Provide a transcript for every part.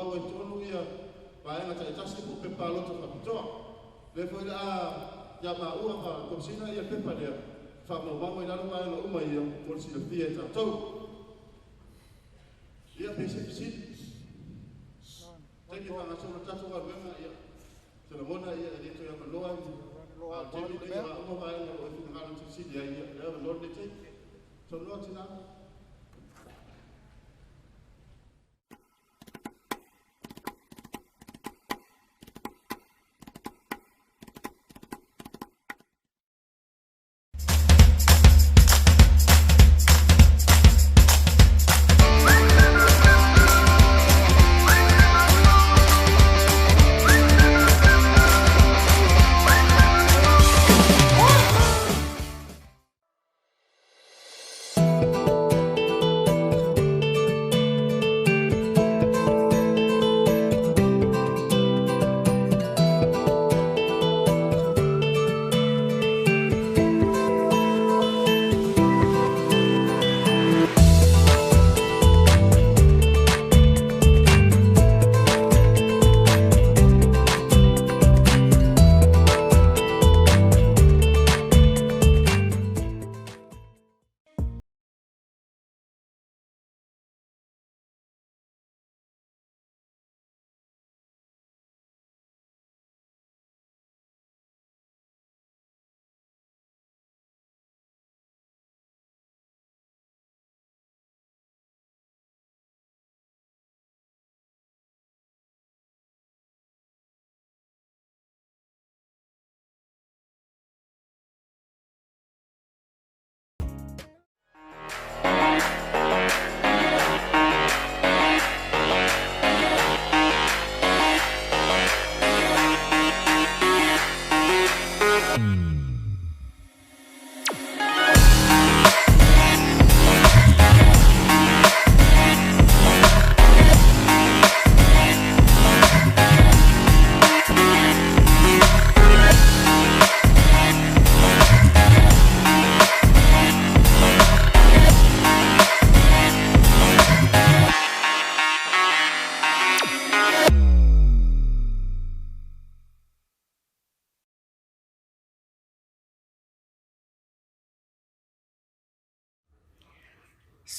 faamaumau ai totonu ia vaega taitasi po o pepa palota faapitoa. Lea foi o le a ia maua ma le Komesina ia pepa lea faamaumau ai lalo vaega uma ia mo le silafia e tatou. Ia pe se fesili. Taimi e faagasolo le tatou galuega ia se lagona ia e le toe avanoa a o le taimi lenei o le a uma vaega o lo o e finagalo e te fesili ai ia le avanoa lenei taimi. Saunoa tina.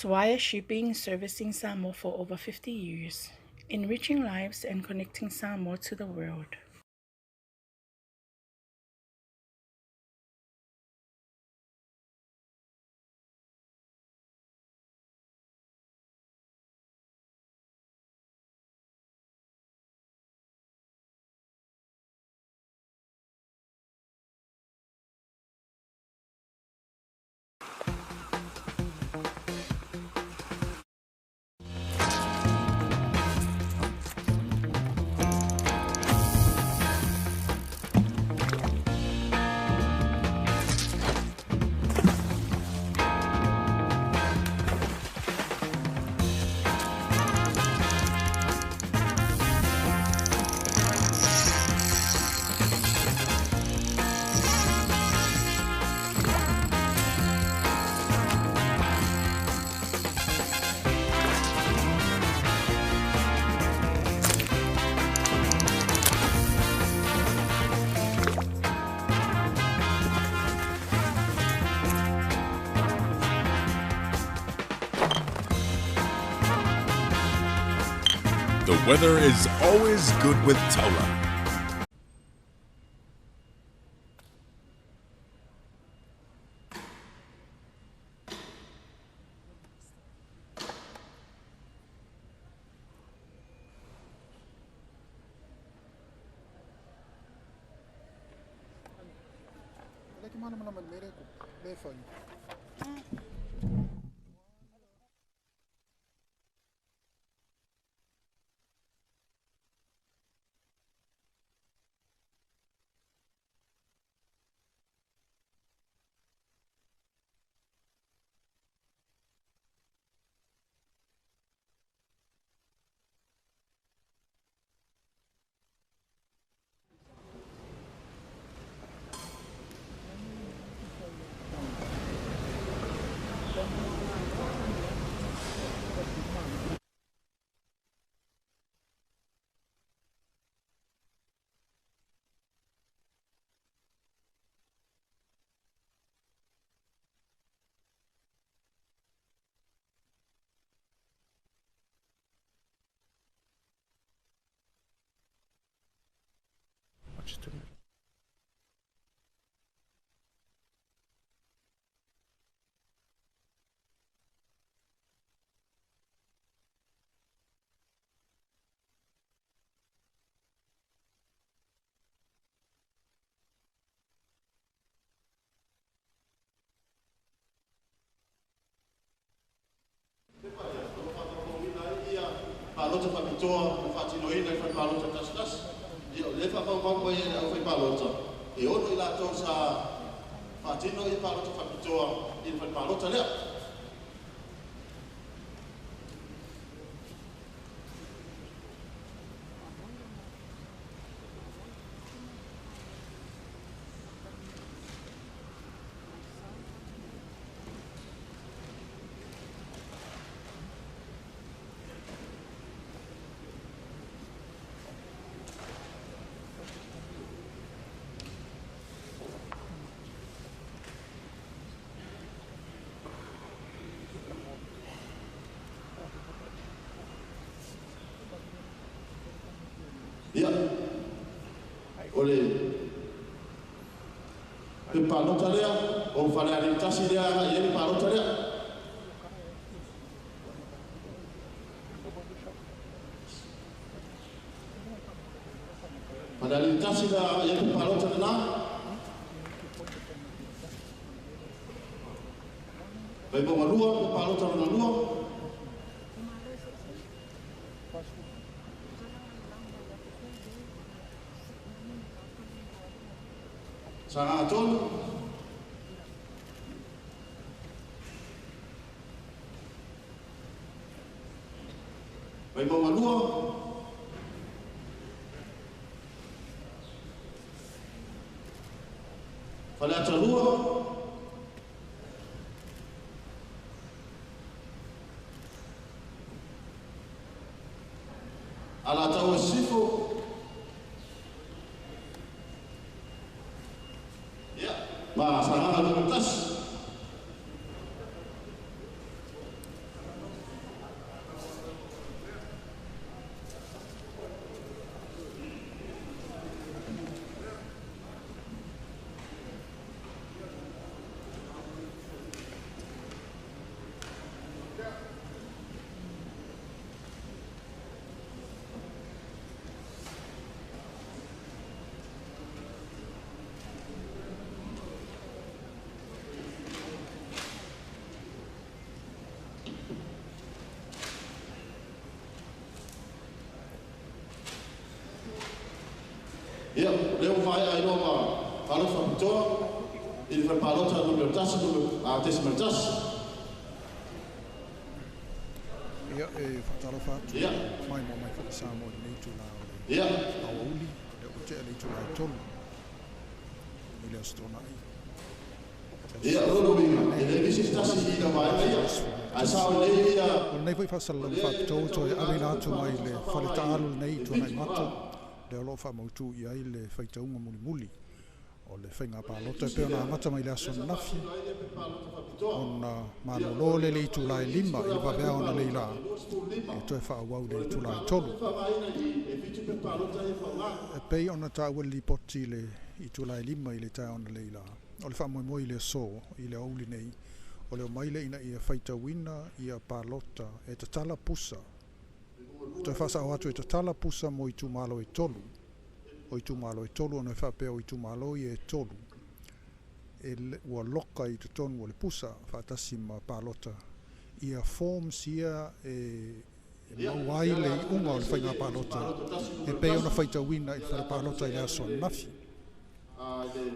Swire Shipping, servicing Samoa for over 50 years, enriching lives and connecting Samoa to the world. The weather is always good with Taula. Just a minute. Palota faapitoa na faatinoina i fale palota tasitasi. Ia, o lea e faamaumau mai e le aufaipalota, e 6 i latou sa faatino ia palota faapitoa i le fale palota lea. Ia, o le palota lea, o Falealili 1 lea agai i ai le palota lea. Falealili 1 lea agai i ai le palota lena. Vaimauga 2, le palota lona 2. Sagaga 3. Vaimauga 2. Faleata 2. Alataua Sisifo. Ia, ma Sagaga 1. Ia, lea ua maea ai loa ma palota faapitoa i le fale palota numera 1.1. Ia, e faatalofa atu mai mo mai foi Samoa i lenei itulā o le aoauli, lea ua tea le itulā e 3 i le aso Toonai. Ia, o lona uiga, e le misi se tasi i ina vaega ia, ae sao lelei ia. O lenei foi faasalalauga faapitoa ua toe ave atu mai le fale taaalo lenei i Tuanaimato, lea o loo faamautu i ai le faitauga mulimuli o le faiga palota e pei ona amata mai le aso ananafi, ona malolo le le itulā e 5 i le vaveao ona leila e toe faaauau le itulā e 3. E pei ona taua le lipoti le itulā e 5 i le taeao ona leila, o le faamoemoe i le aso i le aoauli nei, o le omai le ina ia faitauina ia palota e tatala pusa. Toe faasao atu e tatala pusa mo itumalo e 3. O itumalo e 3 ona e faapea o itumalo ia e 3. E ua loka i totonu o le pusa faatasi ma palota. Ia forms ia e maua ai le iuga o le faiga palota e pei ona faitauina i le fale palota i le aso ananafi.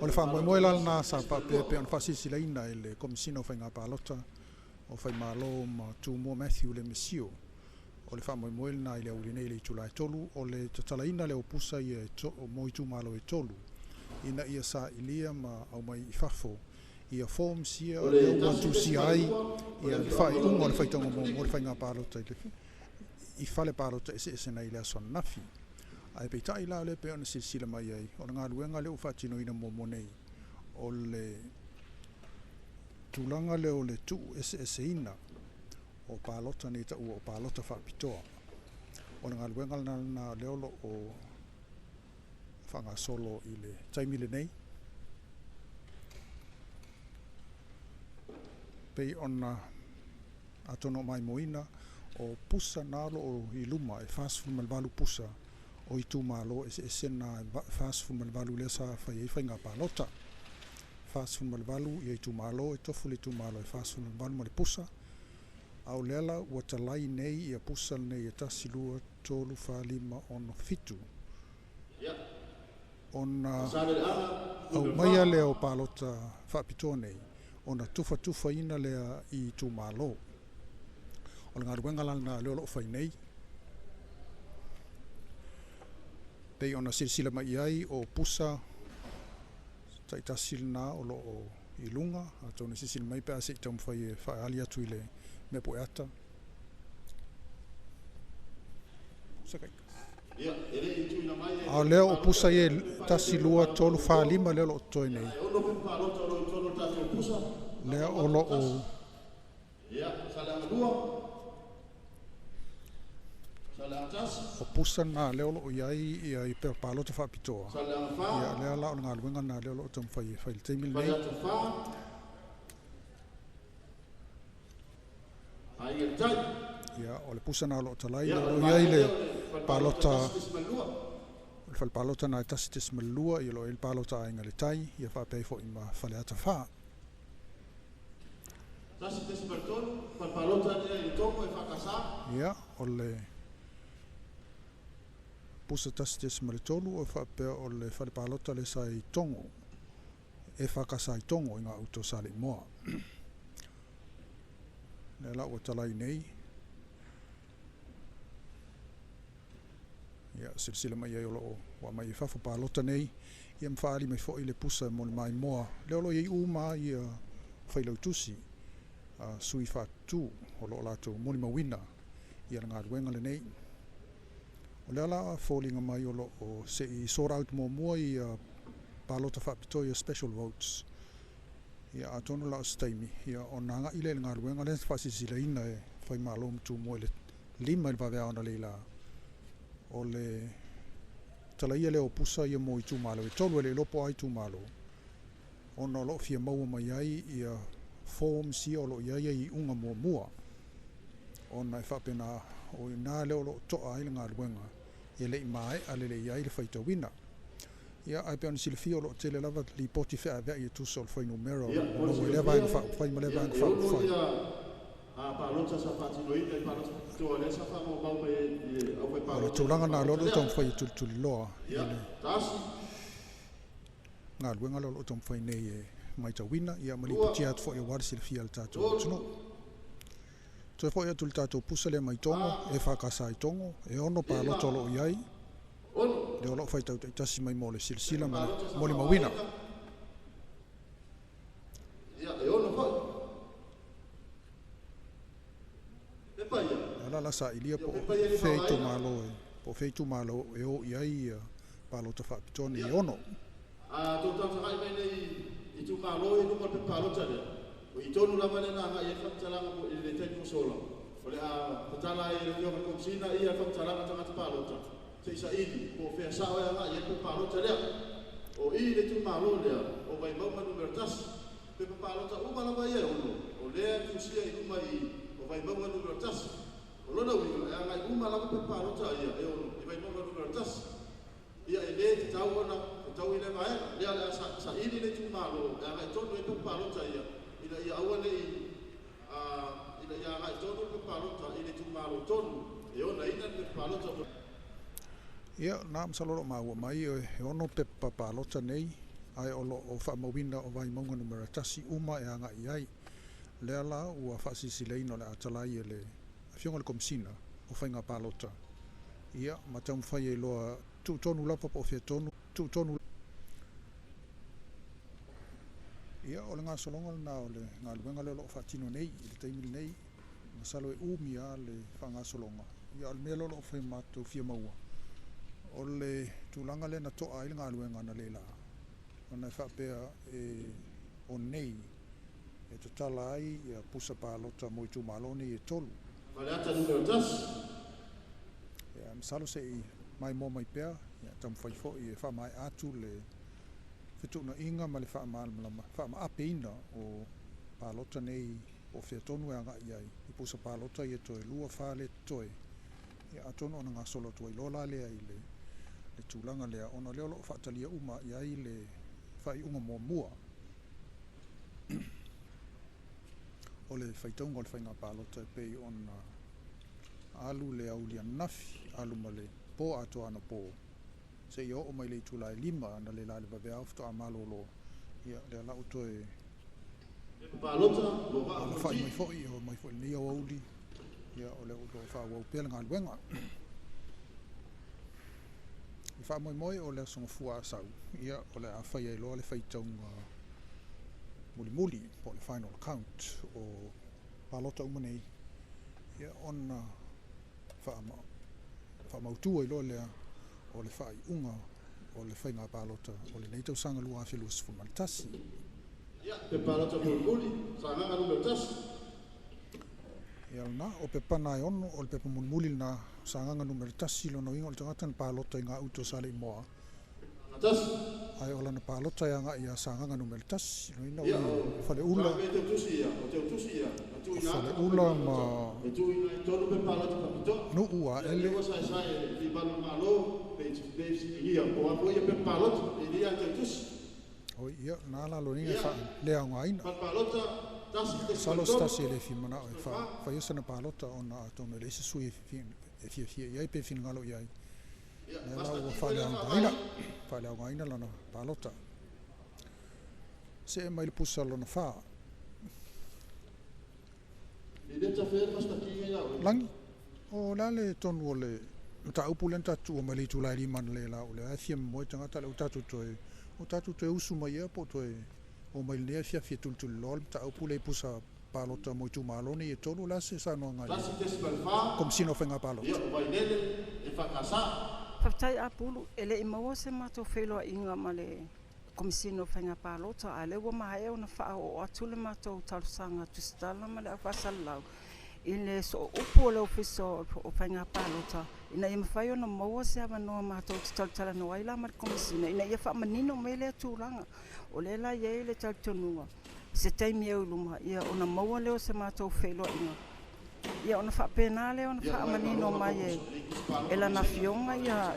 O le faamoemoe la lena sa faapea pei ona faasilasila e le Komisina o Faiga Palota o Faimalo ma Tumua Matthew le Mesio. O le faamoemoe lena i le aoauli nei i le itulā e 3, o le tatalaina lea o pusa ia mo itumalo e 3 ina ia sailia ma aumai i fafo ia forms ia O le lea ua tusia ai 1.2, ia le faaiuga o le faitauga muamua o le faiga palota i fale palota eseese nei i le aso ananafi. Ae peitai la o lea pei ona silasila mai ai, o le galuega lea ua faatinoina muamua nei, o le tulaga lea o le tuu eseeseina o palota nei taua o palota faapitoa. O le galuega lena lea o loo Faagasolo i le taimi lenei. Pei ona atonu o maimoina o pusa na o loo i luma e 48 pusa o itumalo eseese na 48 lea sa fai ai faiga palota. 48 ia itumalo e tofu le itumalo e 48 ma le pusa. A o lea la ua talai nei ia pusa nei e 1, 2, 3, 4, 5, 6, 7. Ona aumaia lea o palota faapitoa nei, ona tufatufaina lea i itumalo. O le galuega la lena lea o loo fai nei. Pei ona silasila mai i ai o pusa taitasi lena o loo i luga, atonu e silasila mai pe a se i taumafai e faaali atu i le mea pueata. A o lea o pusa ia e 1, 2, 3, 4, 5 lea o loo totoe nei. Lea o loo o pusa na lea o loo i ai ia i palota faapitoa. Ia lea la o le galuega na lea o loo taumafai e fai i le taimi lenei. Ia o le pusa na o loo talai o loo i ai le palota o le fale palota na e 1.2 ia lo ai le palota Aiga i le Tai ia faapea ai foi ma Faleata 4. Ia o le pusa 1.3 o faapea o le fale palota le sa i Togo e whakasa i Togo i ngā uto sa le moa. Lea la ua talai nei. Ia silasila mai ai o loo ua mai i fafo palota nei. Ia ma faali mai foi le pusa mo le maimoa. Lea o loo iai uma ia failautusi sui faatutu o loo latou molimauina ia le galuega lenei. O lea la foliga mai o loo se i sort out muamua ia palota faapitoa ia special votes. Ia atonu la o se taimi ia ona agai lea i le galuega lea faasilasila e Faimalo ma Tumua i le 5 i le vaveao analeila. O le talaia lea o pusa ia mo itumalo e 3 e le iloa po o a itumalo ona o loo fia maua mai ai ia forms ia o loo i ai ia iuga muamua ona e faapena o ina lea o loo toa ai le galuega e lei maea lelei ai le faitauina. Ia ae pei ona silafia o loo tele lava lipoti feaveai e tusa o le fuainumera o maua i lea vaega faaupufai ma lea vaega faaupufai. O le tulaga na lea o loo taumafai e tulituliloa i le galuega lea o loo taumafai nei e matauina ia ma lipotia atu foi aua le silafia e le tatou atunuu. Toe foi atu le tatou pusa lea mai Togo e whakasa i Togo e 6 palota o loo i ai. Lea o loo faitau taitasi mai mo le silasila ma le molimauina. Lea la sailia po o fea itumalo e po o fea itumalo e o i ai ia palota faapitoa nei e 6. A tou tausagai mai nei itumalo i luma o le pepa palota lea, o i tonu lava lea na agai ai faamatalaga mo i le taimi ua sola. O le a tatala ai e le Afioga i le Komesina ia faamatalaga tagata palota se i saili po o fea sao e agai ai le pepa palota lea. O i le itumalo lea o Vaimauga numera 1. Pepa palota uma lava ia e 6 o lea e tusia i luma i o Vaimauga numera 1. O lona uiga e agai uma lava pepa palota ia e 6 i Vaimauga numera 1. Ia e lē tatau ona tatau i le vaega lea o le a saili le itumalo e agai tonu ai pepa palota ia ina ia aua nei ina ia agai tonu le pepa palota i le itumalo tonu e onaina le pepa palota. Ia na masalo o loo maua mai e 6 pepa palota nei ae o loo faamauina o Vaimauga numera 1 uma e agai ai. Lea la ua faasilasila o le a talai e le Afioga i le Komesina o Faiga Palota. Ia ma taumafai ai loa tuutonu lava po o fea tonu tuutonu. Ia o le gasologa lena o le galuega lea o loo faatino nei i le taimi lenei. Masalo e umi lava le faagasologa. Ia o le mea lea o loo fai matou fia maua o le tulaga lea na toa ai le galuega analeila ona e faapea e o nei e tatala ai ia pusa palota mo itumalo nei e 3. Faleata numera 1. Ia masalo se i Maimoa mai pea, ia taumafai foi e faamaea atu le fetuunaiga ma le faamalamalama faamaapeina o palota nei po o fea tonu e agai i ai i pusa palota ia toe 2 4 le totoe. Ia atonu ona gasolo atu ai loa la lea i le tulaga lea ona o lea o lo o faatalia uma i ai le faaiuga muamua o le faitauga o le faiga palota e pei ona alu le aoauli ananafi, alu ma le po atoa anapo seia oo mai le itula e 5 ana le la le vaveao faatoa malolo. Ia lea la ua toe alafai mai foi o mai foi lenei aoauli. Ia o lea ua faaauau pea le galuega. Le faamoemoe o le Aso Gafua a sau, ia o le a fai ai loa le faitauga mulimuli po o le final count o palota uma nei, ia ona faamautu ai loa lea o le faaiuga o le faiga palota o lenei tausaga 2021. Ia, pe palota mulimuli, Sagaga Nu.1. Ia lena, o pepa na e ono, o le pepa mulimuli lena, Sagaga Nu.1, lona uiga o le tagata na palota i gauta o Saleimoa. Ai o lana palota e agai ia Sagaga Nu.1, lona uiga o Faleula. O Faleula ma Nuu a ele. O ia, nā la lo ninga fa le aogaina. Masalo se tasi e le fia manao e faia sana palota ona atonu e leai se sui e fiafia i ai pe finagalo i ai. Lea la ua faaleaogaina lana palota. See mai le pusa lona 4. Lagi, o le a le tonu o le mataupu lea na tatou tuua mai le itula e 5 ana le la o lea e fia momoe tagata lea ua tatou toe o tatou toe usu mai ea po o toe o mai lenei afiafi e tulituliloa le mataupu lea i pusa palota mo itumalo nei e 3. O le a se saunoaga i le Komesina o Faiga Palota? Faafetai Apulu, e le i maua se matou feiloaiga ma le Komesina o Faiga Palota, a lea ua maea ona faaoo atu le matou talosaga tusitala ma le au faasalalau i le sooupu o le Ofisa o Faiga Palota ina ia mafai ona maua se avanoa matou te talatalanoa ai la ma le Komesina ina ia faamanino mai lea tulaga. O lea la i ai le talitonuga se taimi e luma ia ona maua lea o se matou feiloaiga, ia ona faapena lea ona faamanino mai e lana afioga ia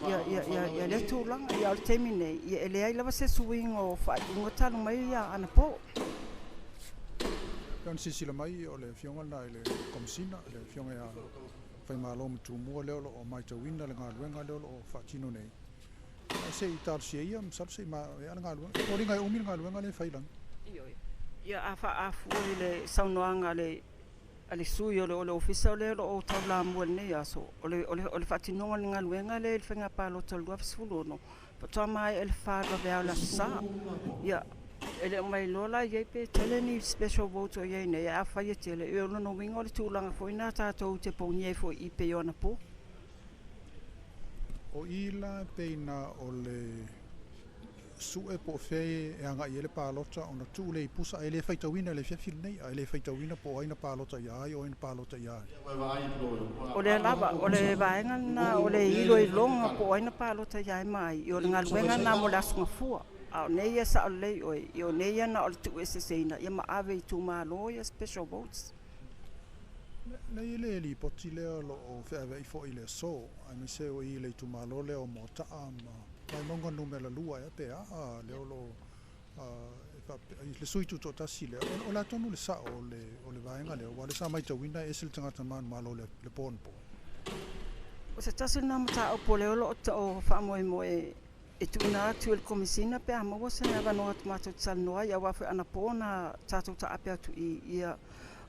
lea tulaga. Ia o le taimi nei ia e leai lava se suiga o faaiuga talu mai ia anapo. Ona silasila mai o le afioga lena i le Komesina, le afioga ia Faimalo ma Tumua lea o lo o matauina le galuega lea o lo o faatino nei. Ae se i talosia ia, masalo se i maea le galuega. O foliga e umi le galuega lea e fai lagi. Ia a faaafua i le saunoaga a le sui o le ofisa o lea o lo o taulamua i lenei aso, o le faatinoga o le galuega lea i le faiga palota o le 2016, faatoa maea i le 4 vaveao le aso Sa. Ia, e le o mai loa la i ai pe tele ni special votes o i ai nei, ae afai e tele, ia o lona uiga o le tulaga foi na tatou te pogia ai foi i pei o anapo. O i la pei na o le sue po o fea e agai i ai le palota ona tuu lea i pusa ae le faitauina i le afiafi lenei, ae le faitauina po o ai na palota ia ai o ai na palota ia ai. O lea lava, o le vaega lena o le iloiloga po o ai na palota ia ai ma ai, ia o le galuega lena mo le Aso Gafua. A o nei ia sao lelei oe, ia o nei ia na o le tuueseeseina ia ma ave i itumalo ia special votes. Nei le lipoti lea o lo o feaveai foi i le aso, aemaise o i le itumalo lea o Moataa ma Vaimauga numera 2 ea pe a lea o lo o le sui tutoatasi lea. O le a tonu le sao o le vaega lea, aua o lea sa matauina e ese le tagata manumalo le po anapo. O se tasi lena mataupu o lea o lo o faamoemoe e tuuina atu e le Komesina pe a maua se avanoa matou te talanoa ai, aua foi anapo na tatou taape atu i ia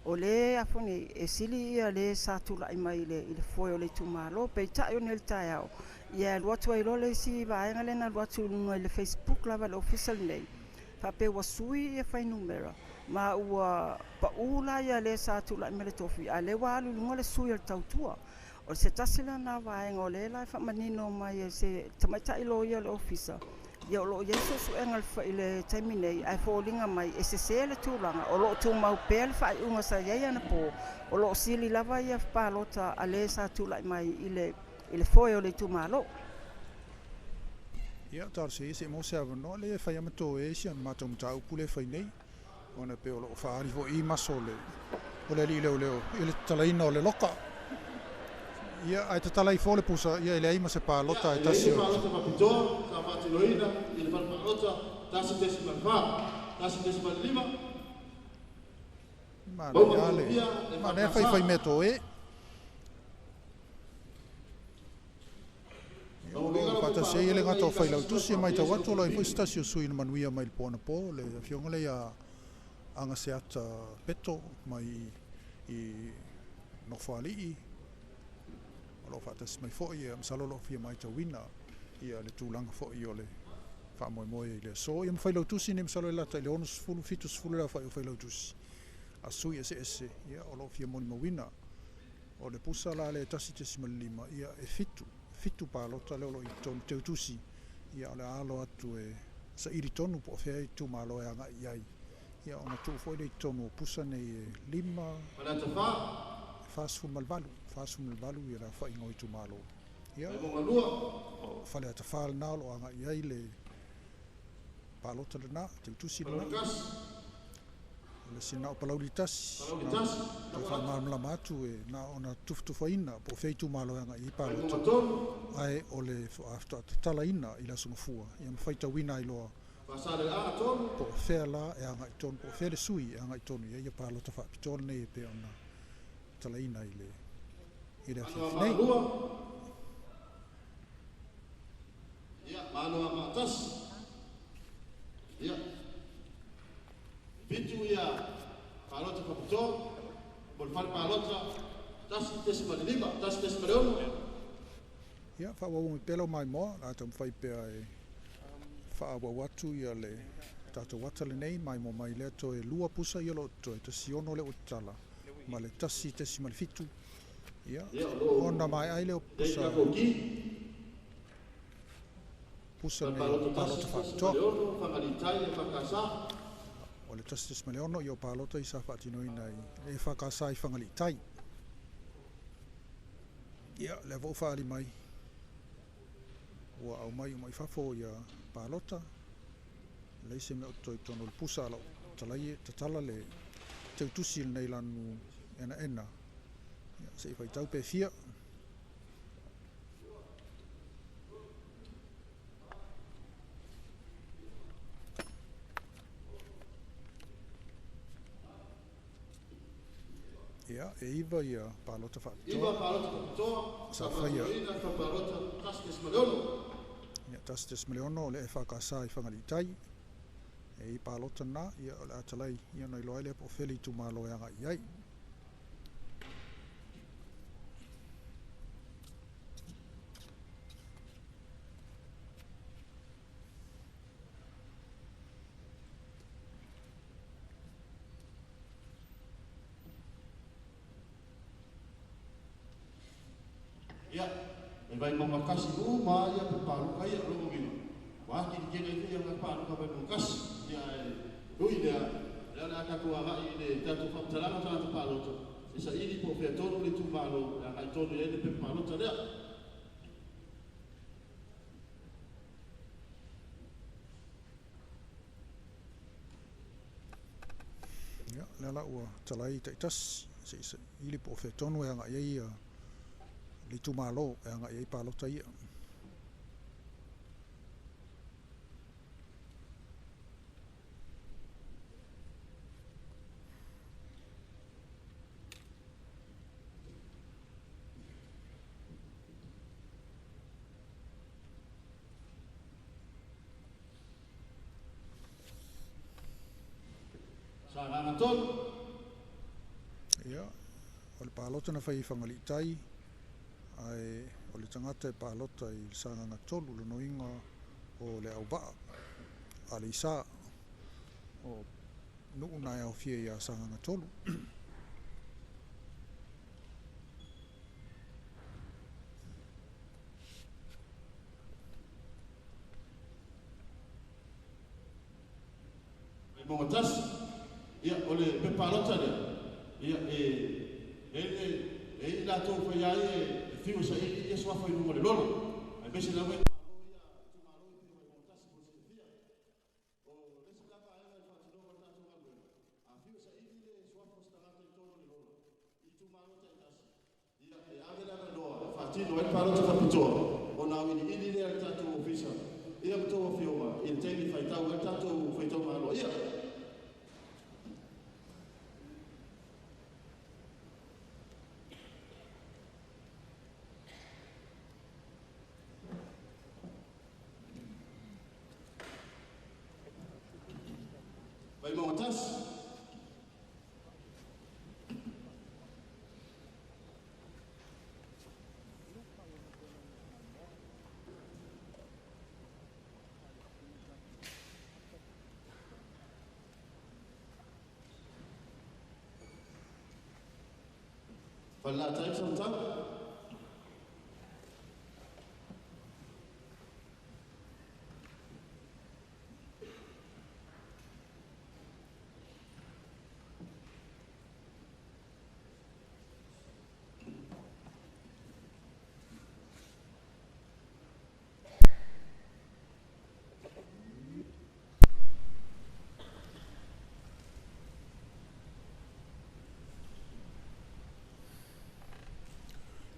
o le afoni e sili ia le sa tulai mai i le foe o le itumalo, peitai o nei le taeao ia e alu atu ai loa le isi vaega lea na alu atu i luga i le Facebook lava le ofisa lenei, faapea ua sui ia fuainumera ma ua pau la ia le sa tulai mai le tofi, a lea ua alu i luga le sui o le tautua. O se tasi lena vaega o lea la e faamanino mai e se tamaitai loia o le ofisa, ia o lo o i ai suesuega i le taimi nei, ae foliga mai e sese le tulaga, o lo o tumau pea le faaiuga sa i ai anapo, o lo o sili lava ia palota a le sa tulai mai i le foe o le itumalo. Ia, talosia ia seʻi maua se avanoa lea e fai a ma toe si ana matou mataupu lea e fai nei, ona e pei o loo faaali foi i maso o le o le alii leoleo i le tatalaina o le loka. Ia, ae tatala ifo le pusa, ia e leai ma se Ia, palota e e leai tasi se o palota faapitoa sa faatinoina i le fale palota 1.4, 1.5, manaia Mauga lava le Fiafia, manaia EFKS. faifai mea toe. Ia, o Lona uiga loo le faatasi ai e aufai le palota gata e o failautusi e 1.4 matau se atu o lo o i ai LPP. foi se tasi o sui na manuia mai le po anapo le afioga lea ia Agaseata Peto mai i Nofoalii o loo faatasi mai foi ia masalo o loo fia matauina ia le tulaga foi o le faamoemoe i le aso. Ia ma failautusi nei masalo e lata i le 60, 70 le aofai o failautusi a sui eseese ia o loo fia molimauina. O le pusa la lea e 1.5 ia e 7, 7 palota lea o loo i totonu teutusi ia o le a alo atu e saili tonu po o fea itumalo e agai i ai. Ia ona tuu foi lea i totonu o pusa nei e 5 Faleata 4, 48, 48 ia le aofaiga o itumalo. Ia Vaimauga 2, o Faleata 4 lena o loo agai i ai le palota lena, teutusi lena. Palauli 1, O le isi lena o Palauli 1, Palauli na 1, toe Lafo atu, faamalamalama atu e na ona tufutufaina po o fea itumalo e agai i ai Vaimauga palota. 3, Ae o le faatoa tatalaina i le aso Gafua, ia ma faitauina ai loa Faasaleleaga 3, po o fea la e agai tonu, po o fea le sui e agai tonu i ai ia palota faapitoa lenei e pei ona tatalaina i le i le afiafi Anoamaa nei. 2, ia, ma Anoamaa 1. Ia, 7 ia palota faapitoa mo le fale palota 1.5, 1.6. Ia, faaauau mai pea lau maimoa, o le a taumafai pea e faaauau atu ia le tatou ata lenei maimoa mai lea toe lua pusa ia o loo totoe, 16 lea ua tatala ma le 1.7. Ia, Ia, o loo ona maea ai lea o i ai pusa tatou ki, pusa fale nei o palota palota faapitoa. 1.6, Fagalitai EFKS. O le 1.6 ia o palota i sa faatinoina i le EFKS i Fagaliitai. Ia, lea foi ua faaali mai ua aumai uma i fafo ia palota, leai se mea o totoe i totonu o le pusa a lau talai tatala le teutusi lenei lanu enaena. Ia, se i faitau pe fia. Ia, e 9 ia palota 9 faapitoa palota faapitoa sa sa faia faatinoina i fale palota 1.6. ia 1.6 o le EFKS i Fagaliitai. E i palota na, ia o le a talai ia ona iloa ai lea po o fea le itumalo e agai i ai. Ia, e Vaimauga 1 uma ia pe paluka ia o lona uiga, ua atili tele ai foi ia paluka Vaimauga 1. Ia, e ui lea, lea o le a tatou agai i le tatou faamatalaga o tagata palota, e saili po o fea tonu le itumalo e agai tonu i ai le pepa palota lea. Ia, lea la ua talai taitasi, se i saili po o fea tonu e agai ai ia le itumalo e agai ai palota ia. Sagaga 3, Ia, o le palota na fai i Fagaliitai, ae o le tagata e palota i le Sagaga 3, lona uiga o le auvaa Aleisa o nuu na e aofia ia Sagaga 3. Vaimauga 1, ia, o le pepa palota lea, ia, e e le e i latou faia ai e fiu e saili ia suafa i luga o le lola, aemaise lava itumalo ia itumalo e Vaimauga 1. Falelatai ma Samatau.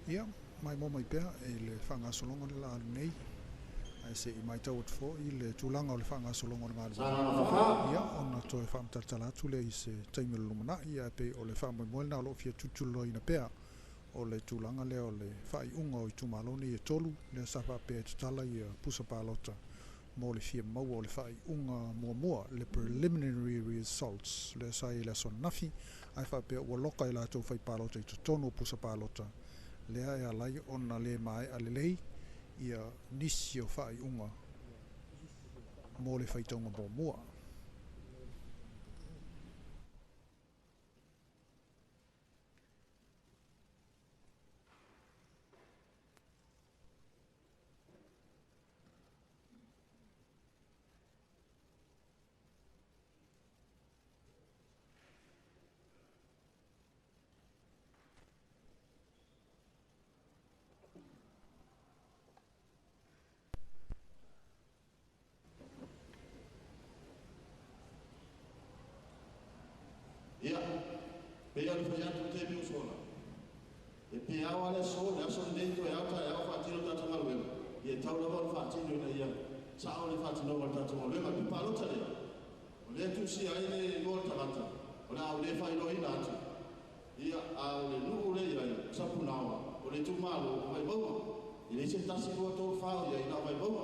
Ia, mai mo mai pea e le whangasologo le la nei. Ai se i mai tau atu fo i le tulaga o le whangasologo le galuega. Sagaga 4. Ia, ona toe whaamatalatala atu le i se taimi o le lumanai, ia pe o le whaamoemoe lena o loo fia tutuloina pea o le tulaga lea o le faaiuga o itumalo nei e 3 lea sa faapea e tatala ia pusa palota mo le fia maua o le faaiuga muamua le preliminary results lea sa i le aso ananafi ae faapea ua loka i latou fai palota i totonu o pusa palota lea e alai ona le maea lelei ia nisi o faaiuga mo le faitauga muamua. Ia, pe ia le fai atu te mi usola. E pe au ale so, le aso nei to e au ta e au whaatino tātou galuega. Ia e tau lava o le whaatino ina ia sao le whaatino o le tātou galuega. Pe palota lea. O lea tusi ai le igoa o le tagata. O le au le whailoina atu. Ia, a o le nuu le ia ia, Sapunaoa, o le itumalo o Vaimauga. I le isi 1, 2, 3, 4 o ia ina o Vaimauga.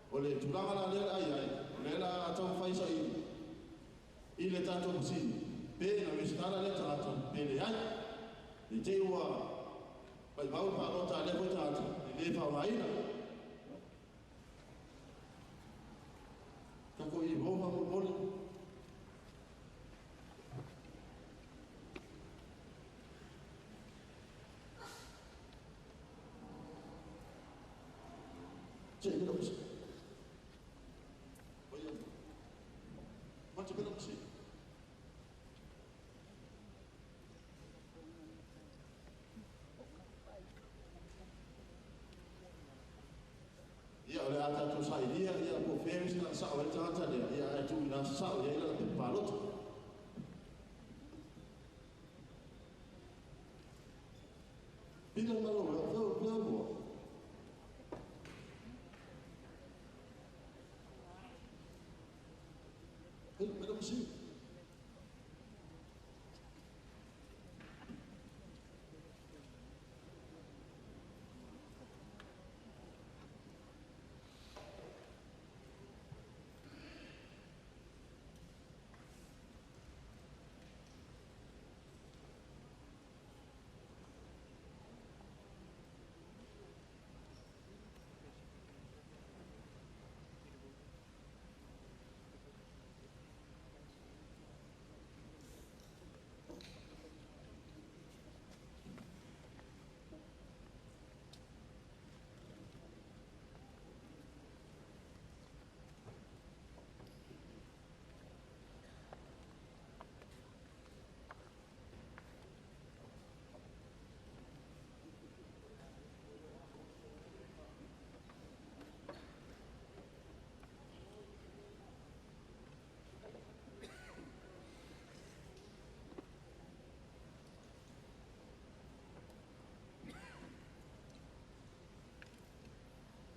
O le tulaga la lea le ai ai, o lea la tau whai sa i le tātou masini. Pe na resitala le tagata, pe le ai. Le te ua pai mau palota le foi tagata, le le whaamaina. Ka ko i hoa mo mole. Che, ke lo se. Oye. Ma che ke lo se. Ia, o le a tātou sailia, ia, po whēris na sao e tagata lea, ia, ai tu ina sao, ia, ila pe palota. Pila malo, leo, leo, leo, leo. Pila, pila, pila.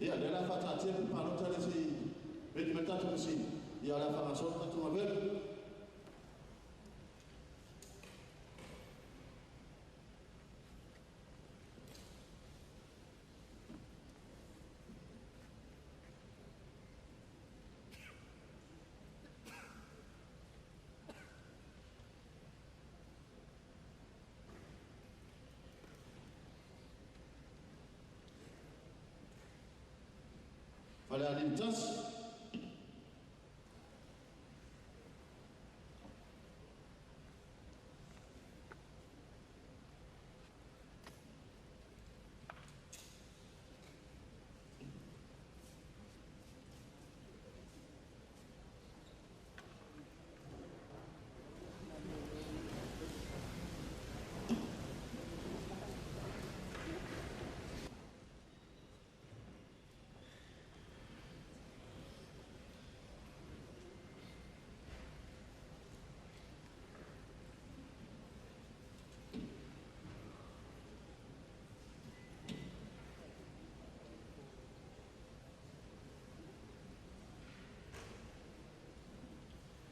Ia, le la whatatia pe palota le se veli me tātou masini. Ia, le whangasoro tātou ngawele. Falealili 1.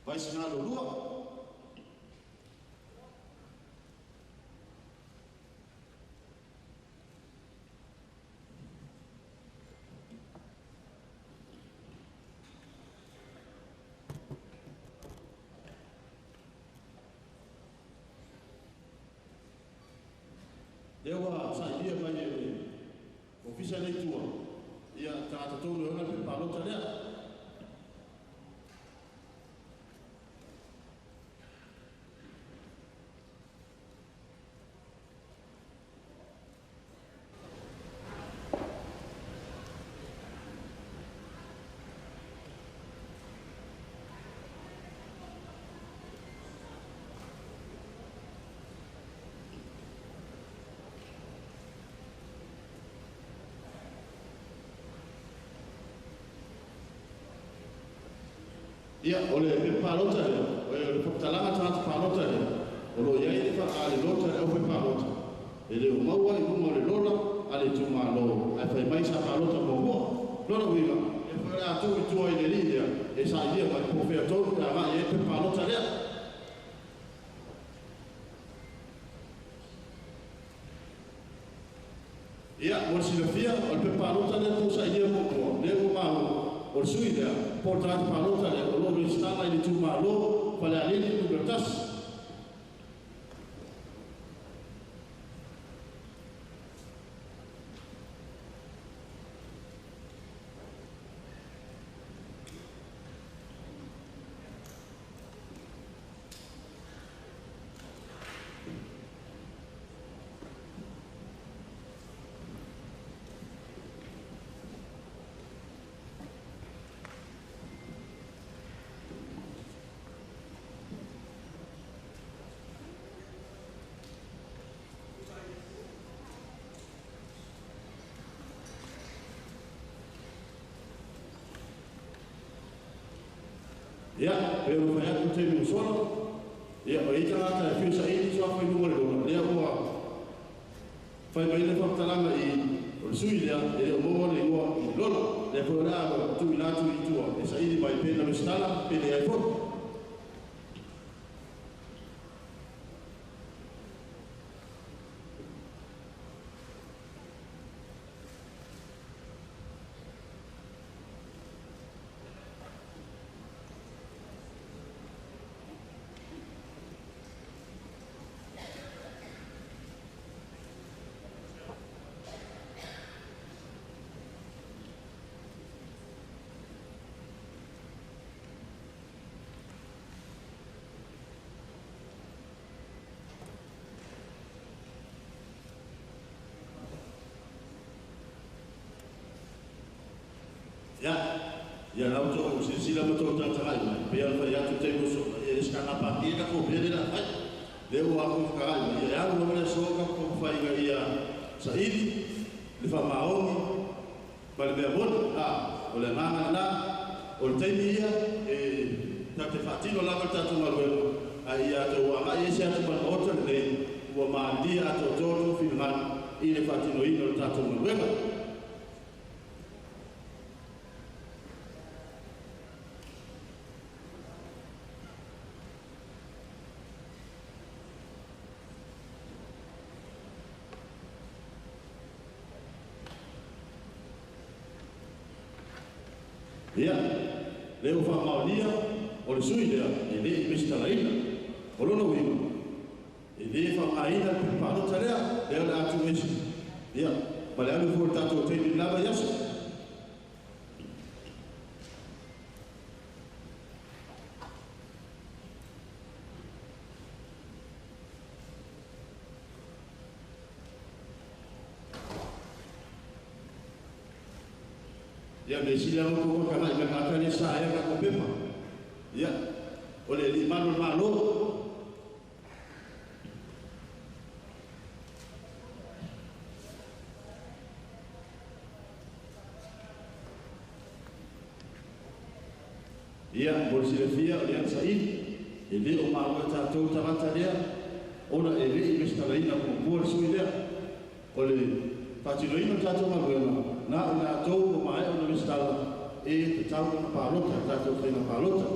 Vaisigano 2. Lea ua sailia mai e le ofisa le itua ia tagata tonu e ona le palota lea. Ia, o le palota lea, o le whakatalaga tagata palota lea, o lo iai le whakaale lota le au palota. E le o maua i luga o le lola a le itumalo, ae fai mai sa palota muamua. Lona uiga, e whai atu i tua i le li lea, e sa ilia mai po whea tonu e agai e pe palota lea. Ia, mo le silafia, o le pe palota lea tau sa ilia muamua, lea ua maua, o le sui lea, po o le tagata palota lea, o lo o resitala i le itumalo Falealili numera 1. Ia, pe o whai atu te mi usona, ia, o ita ngata e whiu sa ili sua whai nunga le lona, lea ua whai mai le whakatalanga i o le sui lea, e leo maua le ingoa i lola, lea foi o le a tu i latu i tua, e sa ili mai pena mesitala, pene ai fono. Ia, ia lau tō silasila ma tō tagatagai mai, pe ala whai atu te muso, e skanga pāki e ka kōpia le la whai. Le ua ako whakagai mai, ia alu lava le soka ko whainga ia saili, le whamaongi, ma le mea moni, a, o le nganga nā, o le taimi ia, e tate whaatino lava le tātou galuega, a ia te ua agai ese atu ma le maota lenei, ua malia atoatoa finagalo i le faatinoina o le tātou galuega. Ia, le o whaamaonia o le sui lea, e le i mesitalaina, o lona uiga, e le whaamaina le palota lea, lea o le atu esi. Ia, ma le alu fua le tātou taimi lava i aso. Ia me sili alo ko ka nai ka ka le sa e ka ko pepa. Ia o le li manu malo. Ia mo le silafia o le ana saili e le o maua e tatou tagata lea ona e le i resitalaina muamua le sui lea. O le faatinoina o tatou galuega na o latou ua maea ona resitala e tatau ona palota tatou faiga palota.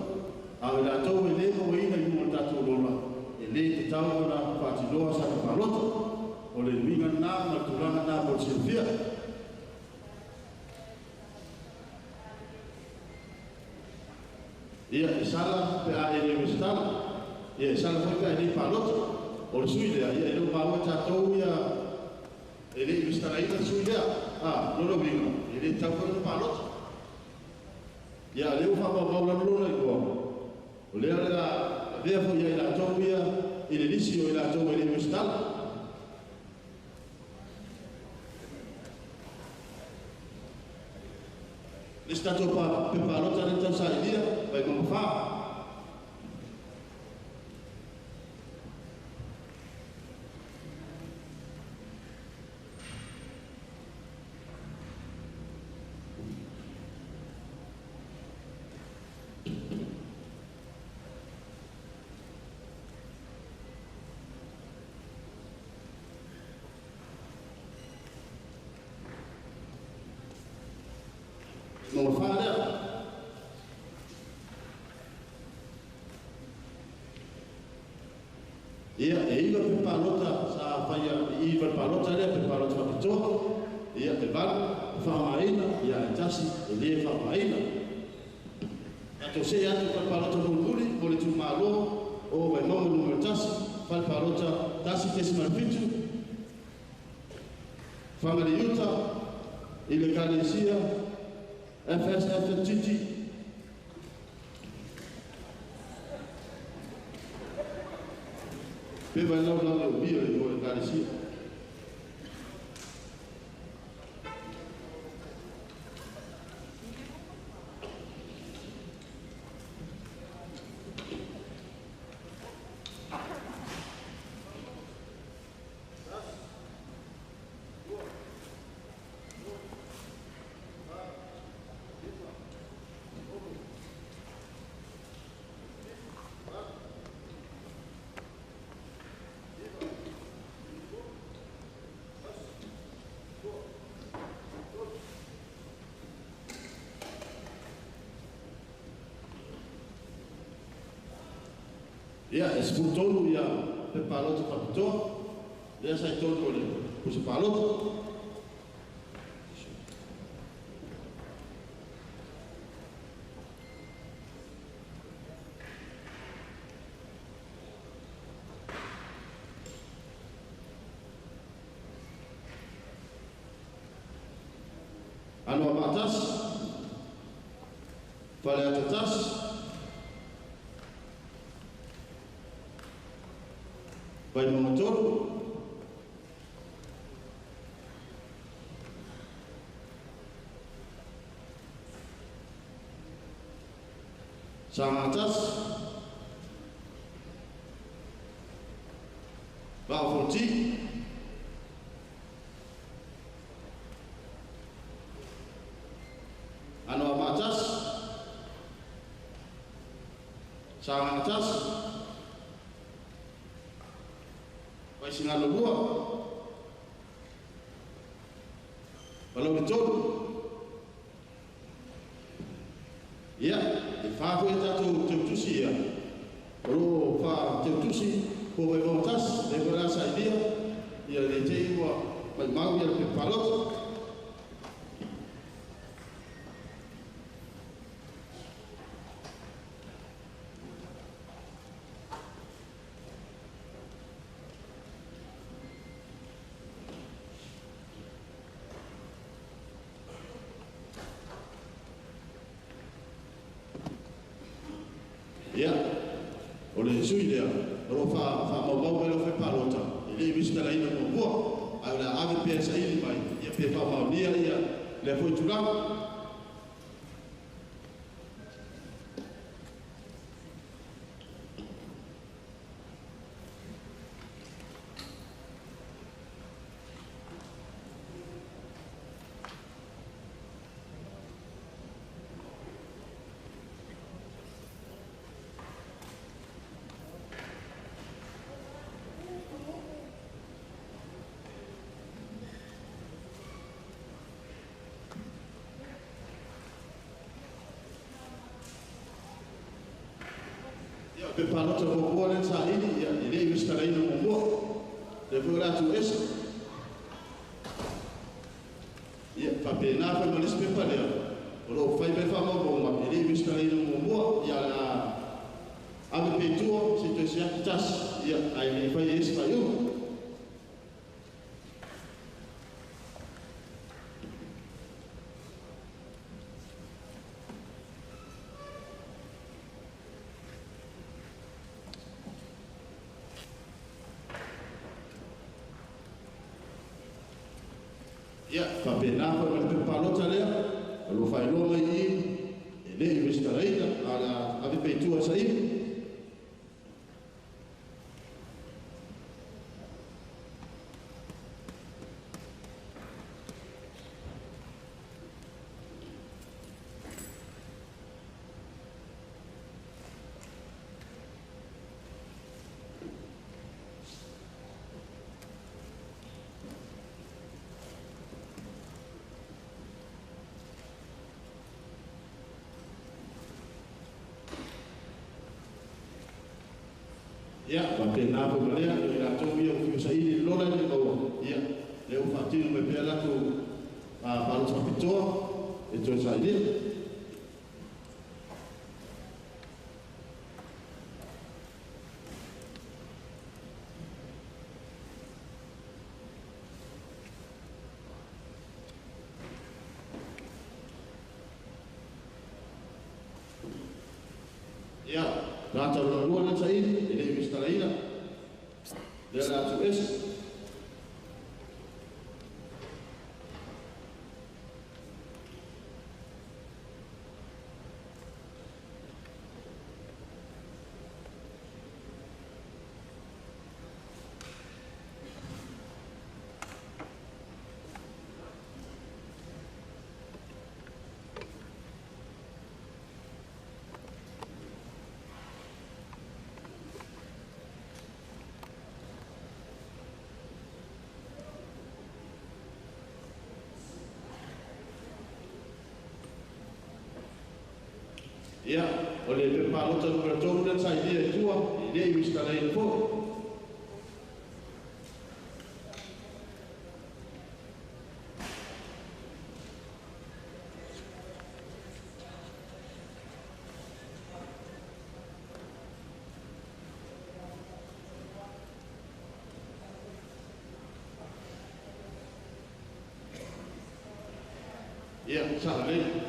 A o latou e le mauaina i luga o le tatou lola e le tatau ona faatinoa sana palota. O le uiga lena ma le tulaga lena mo le silafia. Ia e sala pe a e le resitala. Ia e sala foi pe a e le palota. O le sui lea, ia e le o maua tatou ia e le i resitalaina le sui lea. Lona uiga, e le tatau foi ona palota. Ia lea ua faamaumau lalo lona igoa. O lea o le a avea foi ia i latou ia i le lisi o i latou e le i resitala. Le isi tatou pepa palota lea tau sailia, vai mamafa. Mamafa lea. Ia, e iwa pe palota sa whaia i iwa palota lea, pe palota whakitoa. Ia, e valu, e whamaina, ia, e tasi, e le whamaina. Tatou se atu whale palota mulimuli, mo le itumalo o Vaimauga 1, whale palota 1.7, Whangariuta, i le Ekalesia, FSF Titi. Pe vai lau lau le ubia le o Ekalesia. Ia, e 13 ia pe palota whakitoa, lea sa i tonu o le pusa palota. Anoa maatasi, Faleata tasi, Vaimauga 3, Sagaga 1, Vaa o Fonoti, Anoamaa 1, Sagaga 1, Vaisigano 2, Palauli 3. Ia, e wha foi tatou teutusi ia. O lo wha teutusi po Vaimauga 1, le koe la sailia, ia le te ua mai mau ia le pepa palota. Ia, o le sui lea, o lo wha maumau mai lo whai palota, e le resitalaina muamua, a o le a ave pea saili mai, ia pe whaamaunia ia lea foi tulaga. Palota muamua lea na saili, ia, e le i resitalaina muamua. Lea foi o le a tuuese. Ia, faapena foi ma le isi pepa lea, o lo o fai mai faamaumauga, e le i resitalaina muamua, ia, o le a ave pea i tua, se i toe siaki tasi, ia, ae le i fai ai se faaiuga. Ia, faapena foi ma le pepa palota lea, o lo o faailoa mai i i, e le i resitalaina, a o le a ave pea i tua e saili. Ia, faapena foi ma lea, o i latou ia ua fiu saili i le lola i le maua, ia, lea ua faatino mai pea latou palota faapitoa e toe sailia. Ia, tagata lona lua lea na saili, e le i resitalaina, lea o le a tuuese. Ia, o le pepa palota numera 3 lea na sailia i tua, e le i resitalaina foi. Ia, sa lelei.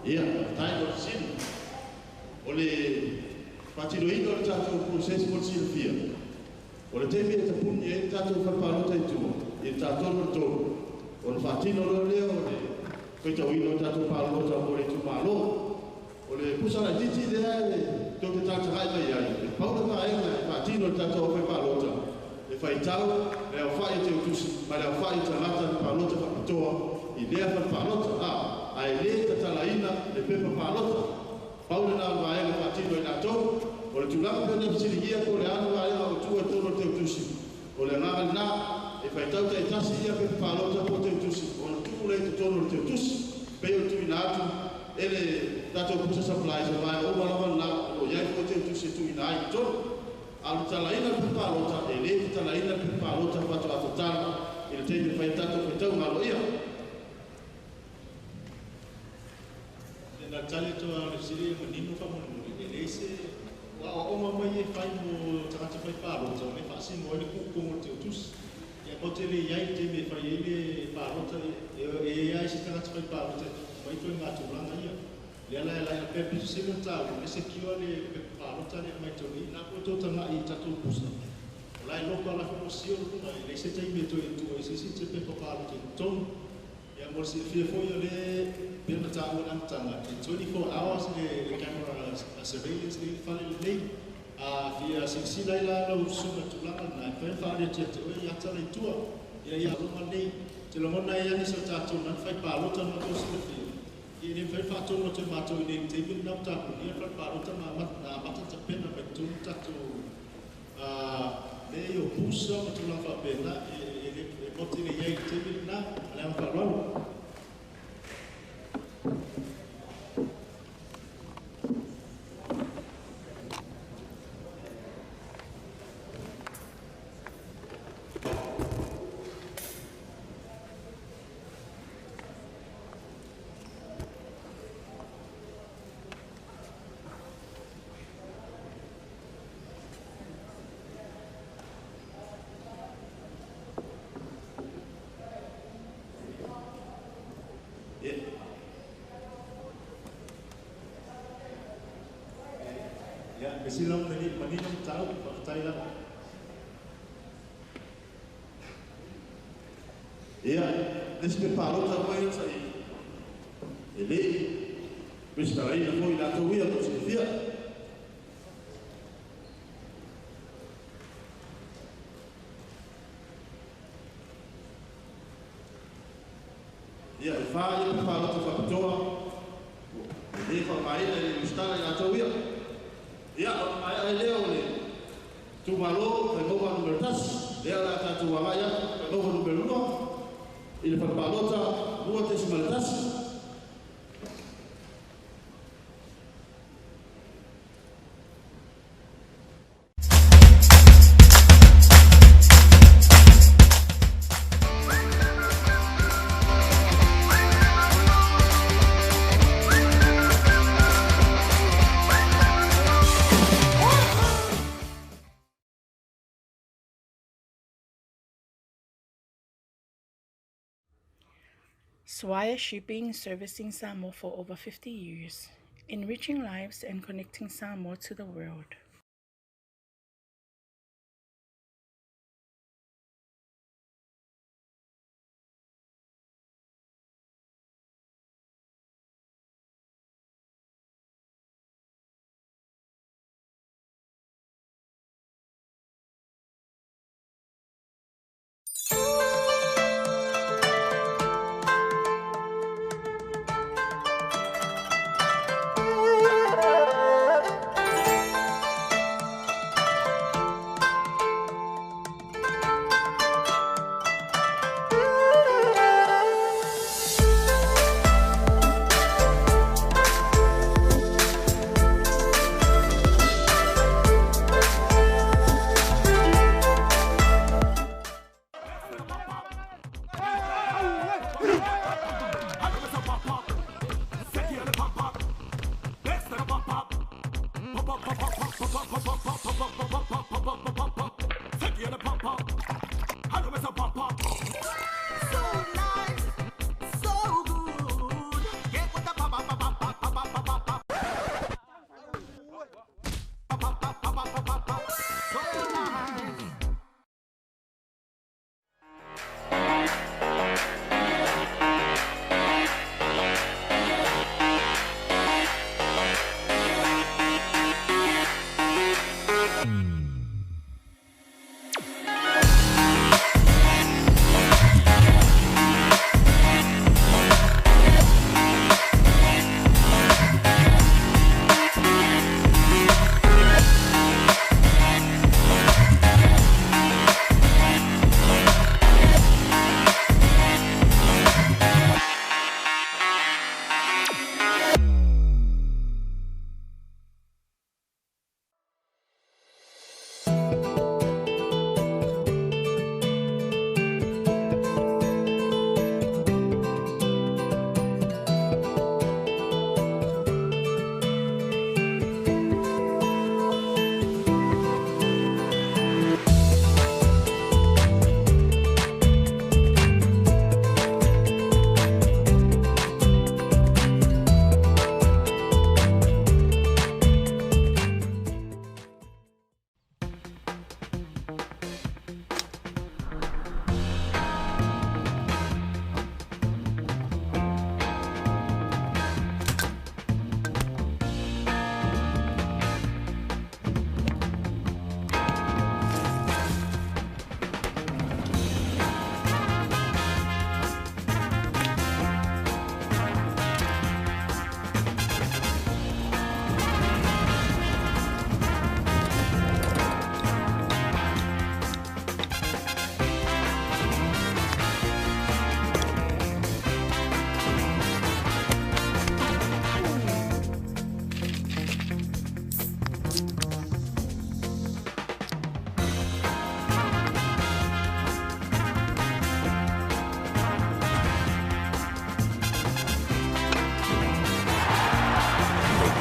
Ia, faafetai mo le fesili. O le faatinoina o le tatou process mo le silafia, o le taimi e tapuni ai le tatou fale palota i tua, i le ta 3 o le 3, ona faatino loa lea o le faitauina o tatou palota mo le itumalo. O le pusa laitiiti lea e tou te talatagai mai ai, e pau le vaega e faatino le tatou aufai palota, e faitau le aofai o teutusi ma le aofai o tagata le palota faapitoa i lea fale palota. Ae le tatalaina le pepa palota. Pau lena o le vaega faatino ai latou, o le tulaga pe ona fesiligia po o le a le vaega o tua i totonu o le teutusi. O le agaga lena, e faitau taitasi ia pepa palota po o teutusi ona tuu lea i totonu o le teutusi. Pei o le tuuina atu e le tatou pusa supplies o vaega uma lava lena o lo o i ai foi teutusi e tuuina ai i totonu. A o le tatalaina o le pepa palota, e le tatalaina le pepa palota faatoa tatala i le taimi e fai ai tatou faitauga aloaia. Na tali atu a le fesili e manino faamolemole, e leai se aoaoga mai e fai mo tagata fai palota o le faasino ai le kuutogo o le teutusi. Ia matou te le i ai i le taimi e fai ai le palota, e ai se tagata fai palota e tupu mai ituaiga tulaga ia. Lea la e lae pea pito sili ona taua, e secure le pepa palota lea mai tonu i i, na po tou tagai i tatou pusa. O la e loka la foi mo sio luga, e leai se taimi e toe tua ai se isi te pepa palota i totonu. Ia mo le silafia foi o le pei ona taua i le amataga, e 24 hours le camera surveillance lea i le fale lenei. A fia silasila silasila ai la lau susuga i tulaga lena, e mafai ona faaali atu ia te oe i ata la i tua, ina ia loma nei. Ou te lagona ai lava nisi o tatou na fai palota na matou silafia, ia e le mafai ona faatonu atu e matou i inei i le taimi lena ua tapunia le fale palota ma amata ona tapena mai totonu tatou mea ia o pusa ma tulaga faapena, e matou te le i ai i le taimi lena. Ma le agaga faaaloalo. Ia, mea sili la ua manino le mataupu, faafetai lava. Ia, le isi mea palota foi ia sa i e le i resitalaina foi i latou ia mo le silafia. Ia, e fa ia pepa palota faapitoa e le faaaogaina e le i resitala i latou ia. Ia, ona maea ai lea o le itumalo Vaimauga Nu.1, lea o le a tatou agai atu Vaimauga Nu.2 i le fale palota 2.1. Swire Shipping, servicing Samoa for over 50 years, enriching lives and connecting Samoa to the world.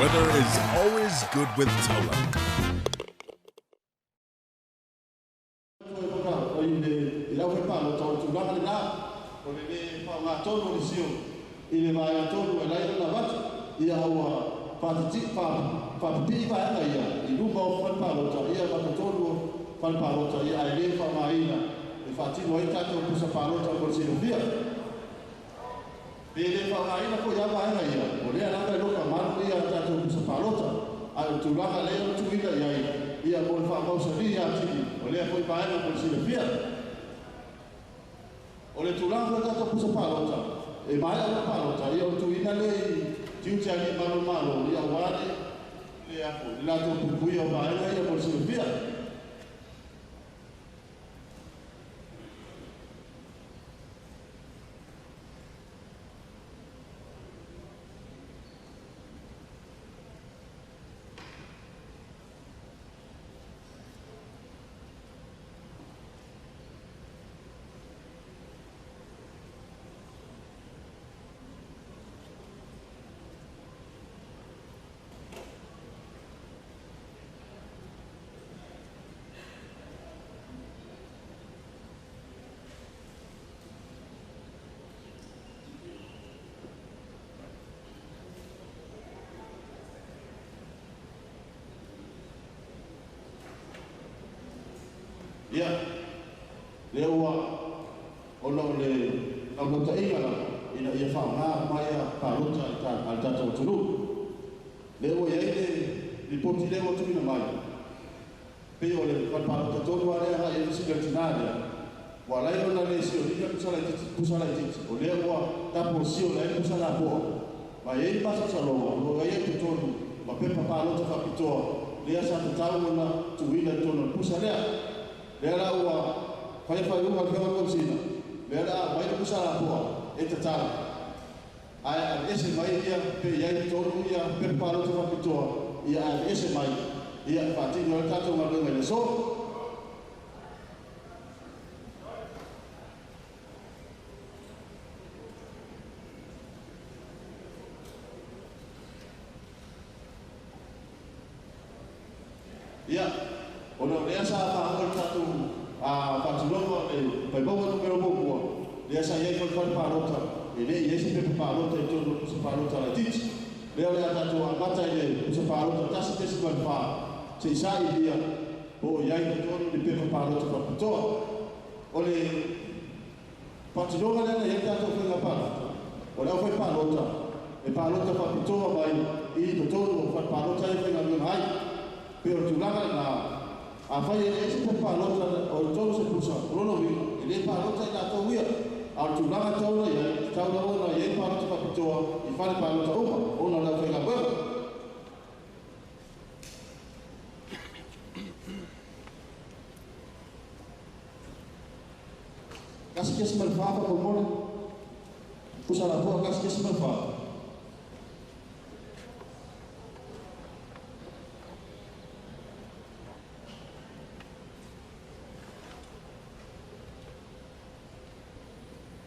Weather is always good with Taula. Ia, lea ua ona o le aunautaiga lava ina ia faaaoga mai a palota a le tatou atunuu. Lea ua i ai le lipoti lea ua tuuina mai. Pei o le falepalota tonu lava lea agai i ai le fesili a le tinā lea. Ua ala ai ona le sionia pusa laitiiti, o lea ua tapo sio ai le pusa lapoa. Ma e i ai le masalosaloga o lo o i ai i totonu ma pepa palota faapitoa lea sa tatau ona tuuina i totonu o le pusa lea. Lea la ua faia faaiuga a le Afioga i le Komesina, lea la a aumai le pusa lapoa e tatala. Ae aveese mai ia pe i ai totonu ia pepa palota faapitoa, ia aveese mai ia e faatino ai le tatou galuega i le aso. Ia, ona o lea sa maua le tatou faatinoga o le Vaimauga numera 1, lea sa i ai foi le fale palota, e le i ai se pepa palota i totonu o le pusa palota laitiiti. Lea o le a tatou amata i le pusa palota 1.4, se i sailia po o i ai i totonu le pepa palota faapitoa. O le faatinoga lea na i ai le tatou faiga palota, o le aufai palota, e palota faapitoa mai i totonu o fale palota e faigaluega ai. Pe o le tulaga lena, afai e leai se pepa palota o totonu se pusa, o lona uiga, e le palota i latou ia. A o le tulaga tatau ona i ai, tatau lava ona i ai palota faapitoa i fale palota uma, ona o le aufaigaluega. 1.4 faamolemole, pusa lapoa 1.4.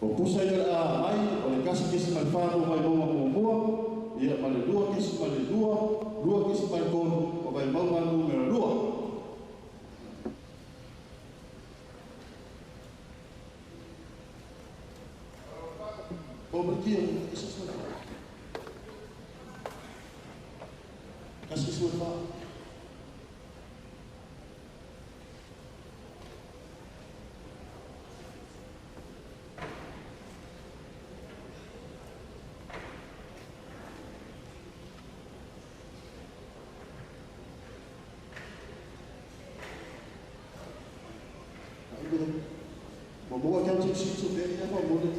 O pusa ia o le a mai, o le 1.4 mo Vaimauga muamua, ia ma le 2.2, 2.3 o Vaimauga numera 2. O Matia, 1.4. 1.4. Mo kia te sito pe ia fa mo le.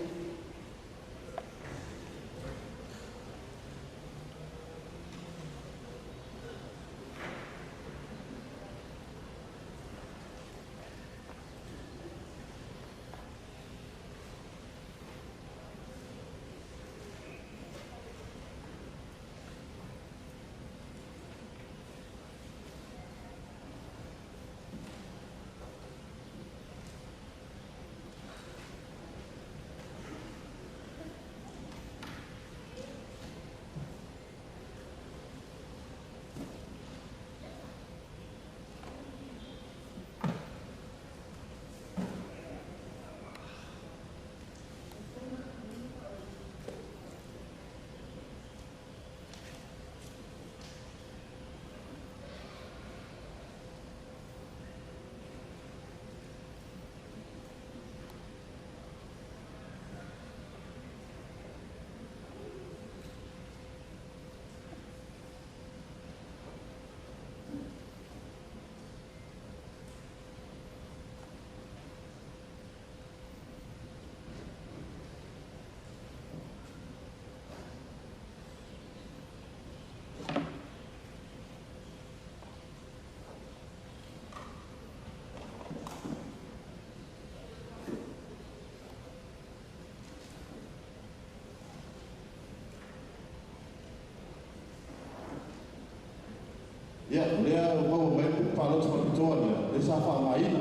Ia, o lea ua maua mai le pepa palota faapitoa lea, lea sa faaaogaina.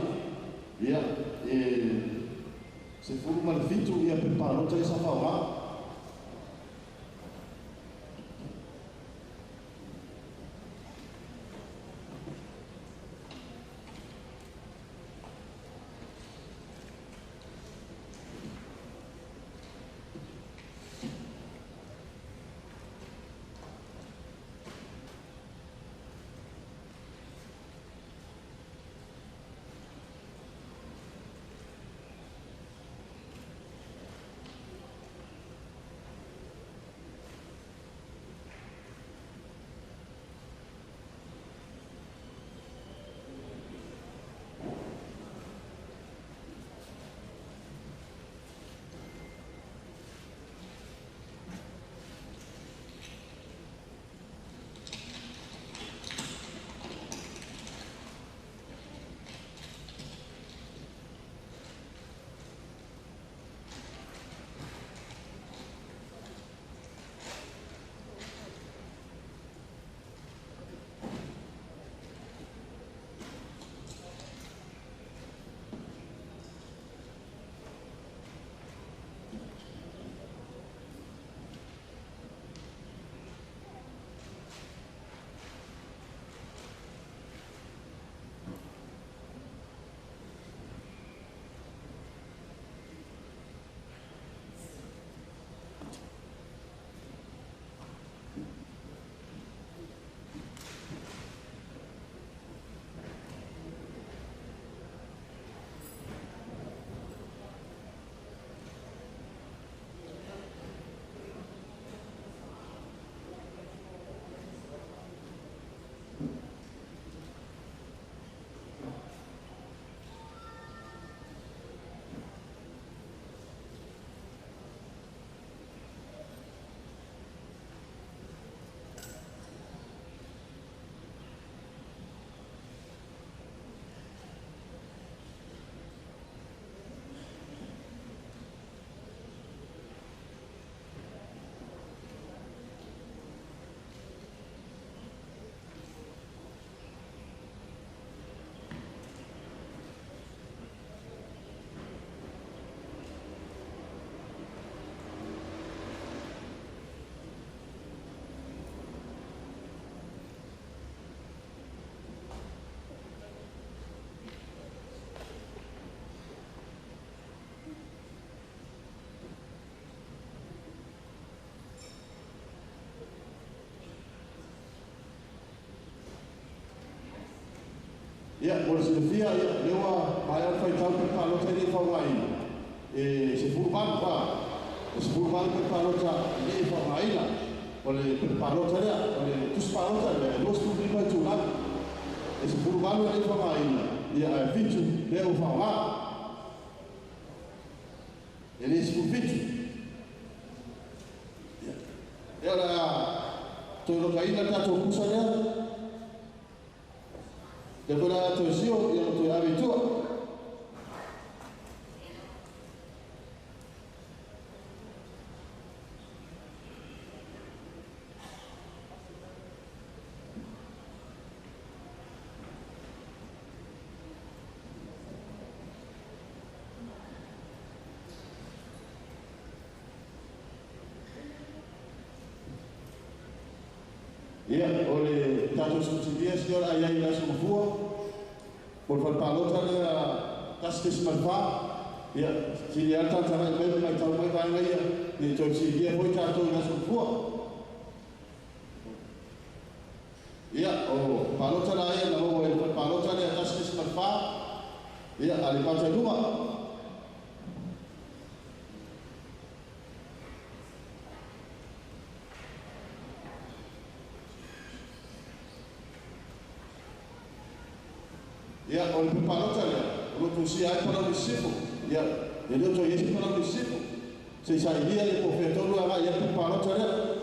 Ia, e 17 ia pepa palota ia sa faaaoga. Ia, mo le silafia, ia, lea ua maea le faitau pepa palota e le i faaaogaina. E 18 pa, e 18 pepa palota e le i faaaogaina. O le pepa palota lea, o le tusi palota lea, e 25 itulagi. E 18 e le i faaaogaina, ia, ae 7 lea ua faaaoga. E le 17. Ia, o le a toe lokaina le tatou pusa lea. Lea foi la toe sio, ia toe ave i tua. Ia, o le tatou scrutineer sili o le a i ai i le aso Gafua, mo le fale palota lea 1.4, ia, sili lava le tagatagai mai ma matau mai vaega ia, ne i toe fesiligia foi tatou i le aso Gafua. Ia, o palota la ia na maua i le fale palota lea 1.4, ia, Aleipata i luga. Ia, o le pepa palota lea, o lo o tusia ai Palauli Sisifo. Ia, e le o toe i ai se Palauli Sisifo. Se i sailia ia po o fea tonu e agai i ai le pepa palota lea.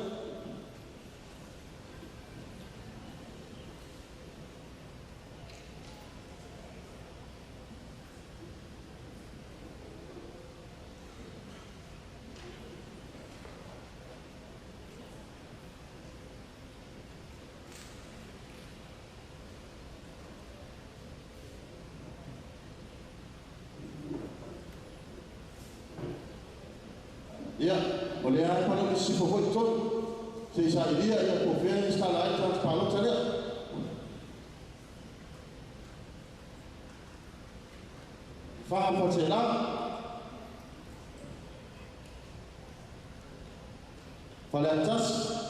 Ia, o lea ai Palauli Sisifo foi i totonu. Se i sailia ia po o fea e resitala ai le tagata palota lea. Lefaga ma Faleaseela. Faleata 1.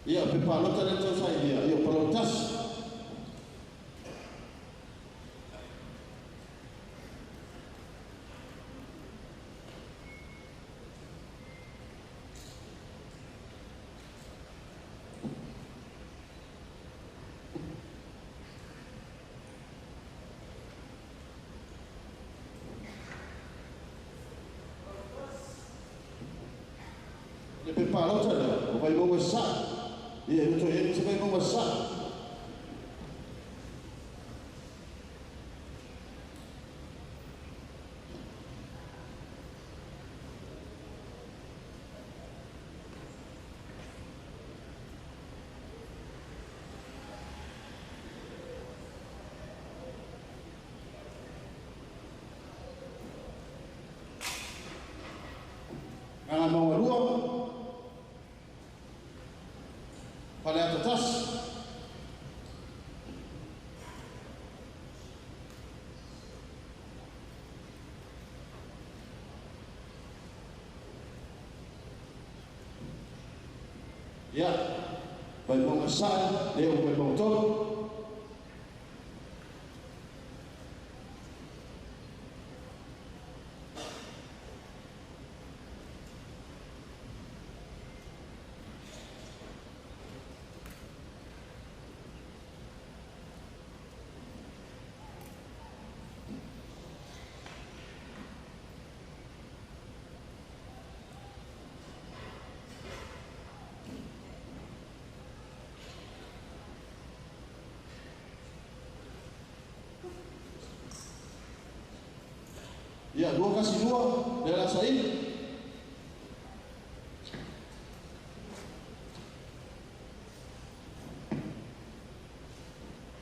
Ia, o le pepa palota lea e tau sailia, ia o Palauli 1. Le pepa palota lea, o Vaimauga Sasae. Ia, e le toe i ai ma se Vaimauga Sasae. Gagaemauga 2, Faleata 1. Ia, Vaimauga Sasae, lea ua Vaimauga 3. Ia, 212, lea o le a saili.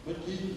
Mai.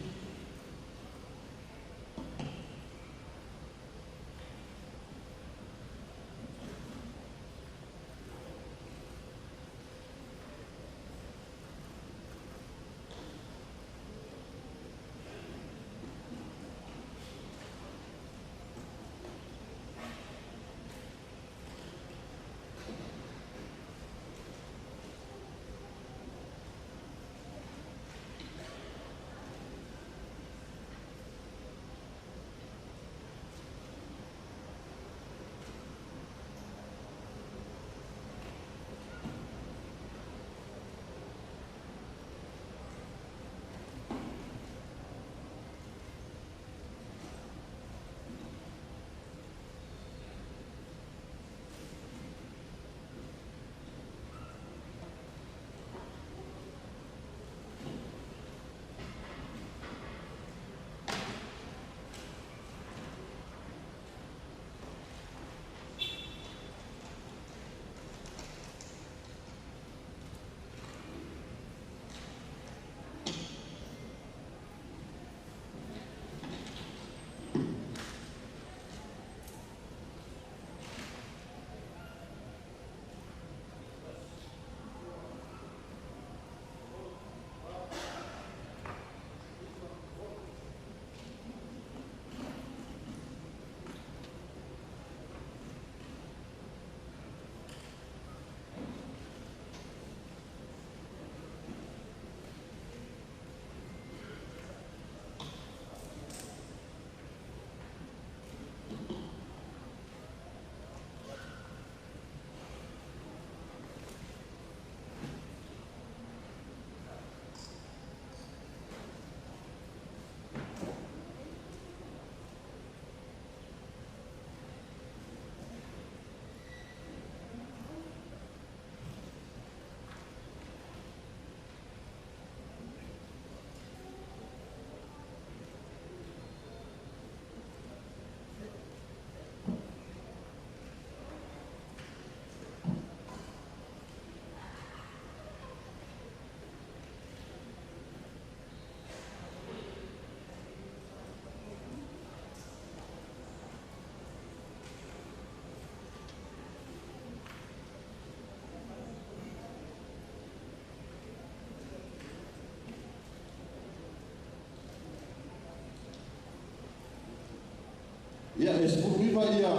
Ia e 19 ia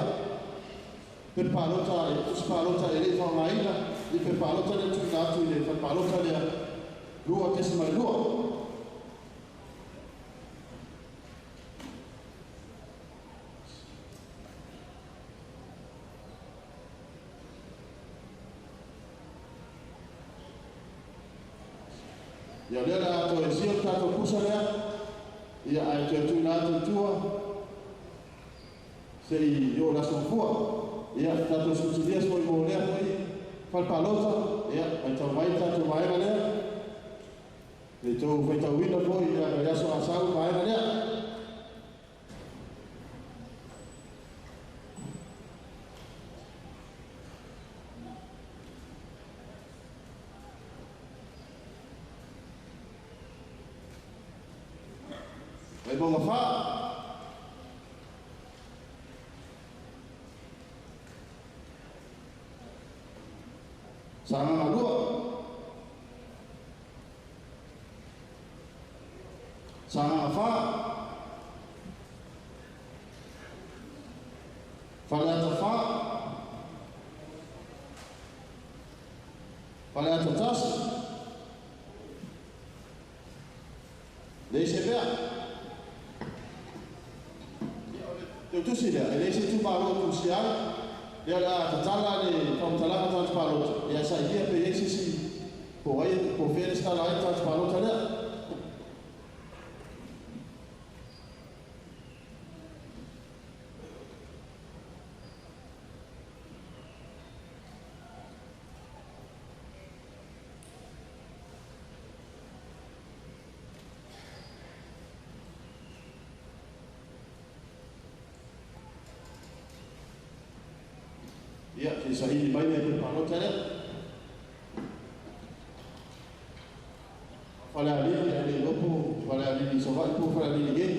pe palota e tusi palota e le faaaogaina i pe palota lea tuuina atu i le fale palota lea 2.2. Ia lea le a toe sia le tatou pusa lea, ia ae toe tuuina atu i tua se i oo i le aso mafua. Ia tatou scrutineers foi mo lea foi fale palota, ia matau mai le tatou vaega lea, le tou faitauina foi ia le aso Asau vaega lea. Vaimauga 4. Sagaga 2. Sagaga 4. Faleata 4. Faleata 1. Leai se mea. Ia o le teutusi lea, e leai se itumalo o tusia ai, lea o le a tatala le faamatalaga tagata palota, ia sailia pe i ai se isi po o ai po o fea e resitala ai le tagata palota lea. Ia, se i saili mai le pepa palota lea. Falealili, ae le iloa po o Falealili i Savaii po o Falealili i inei.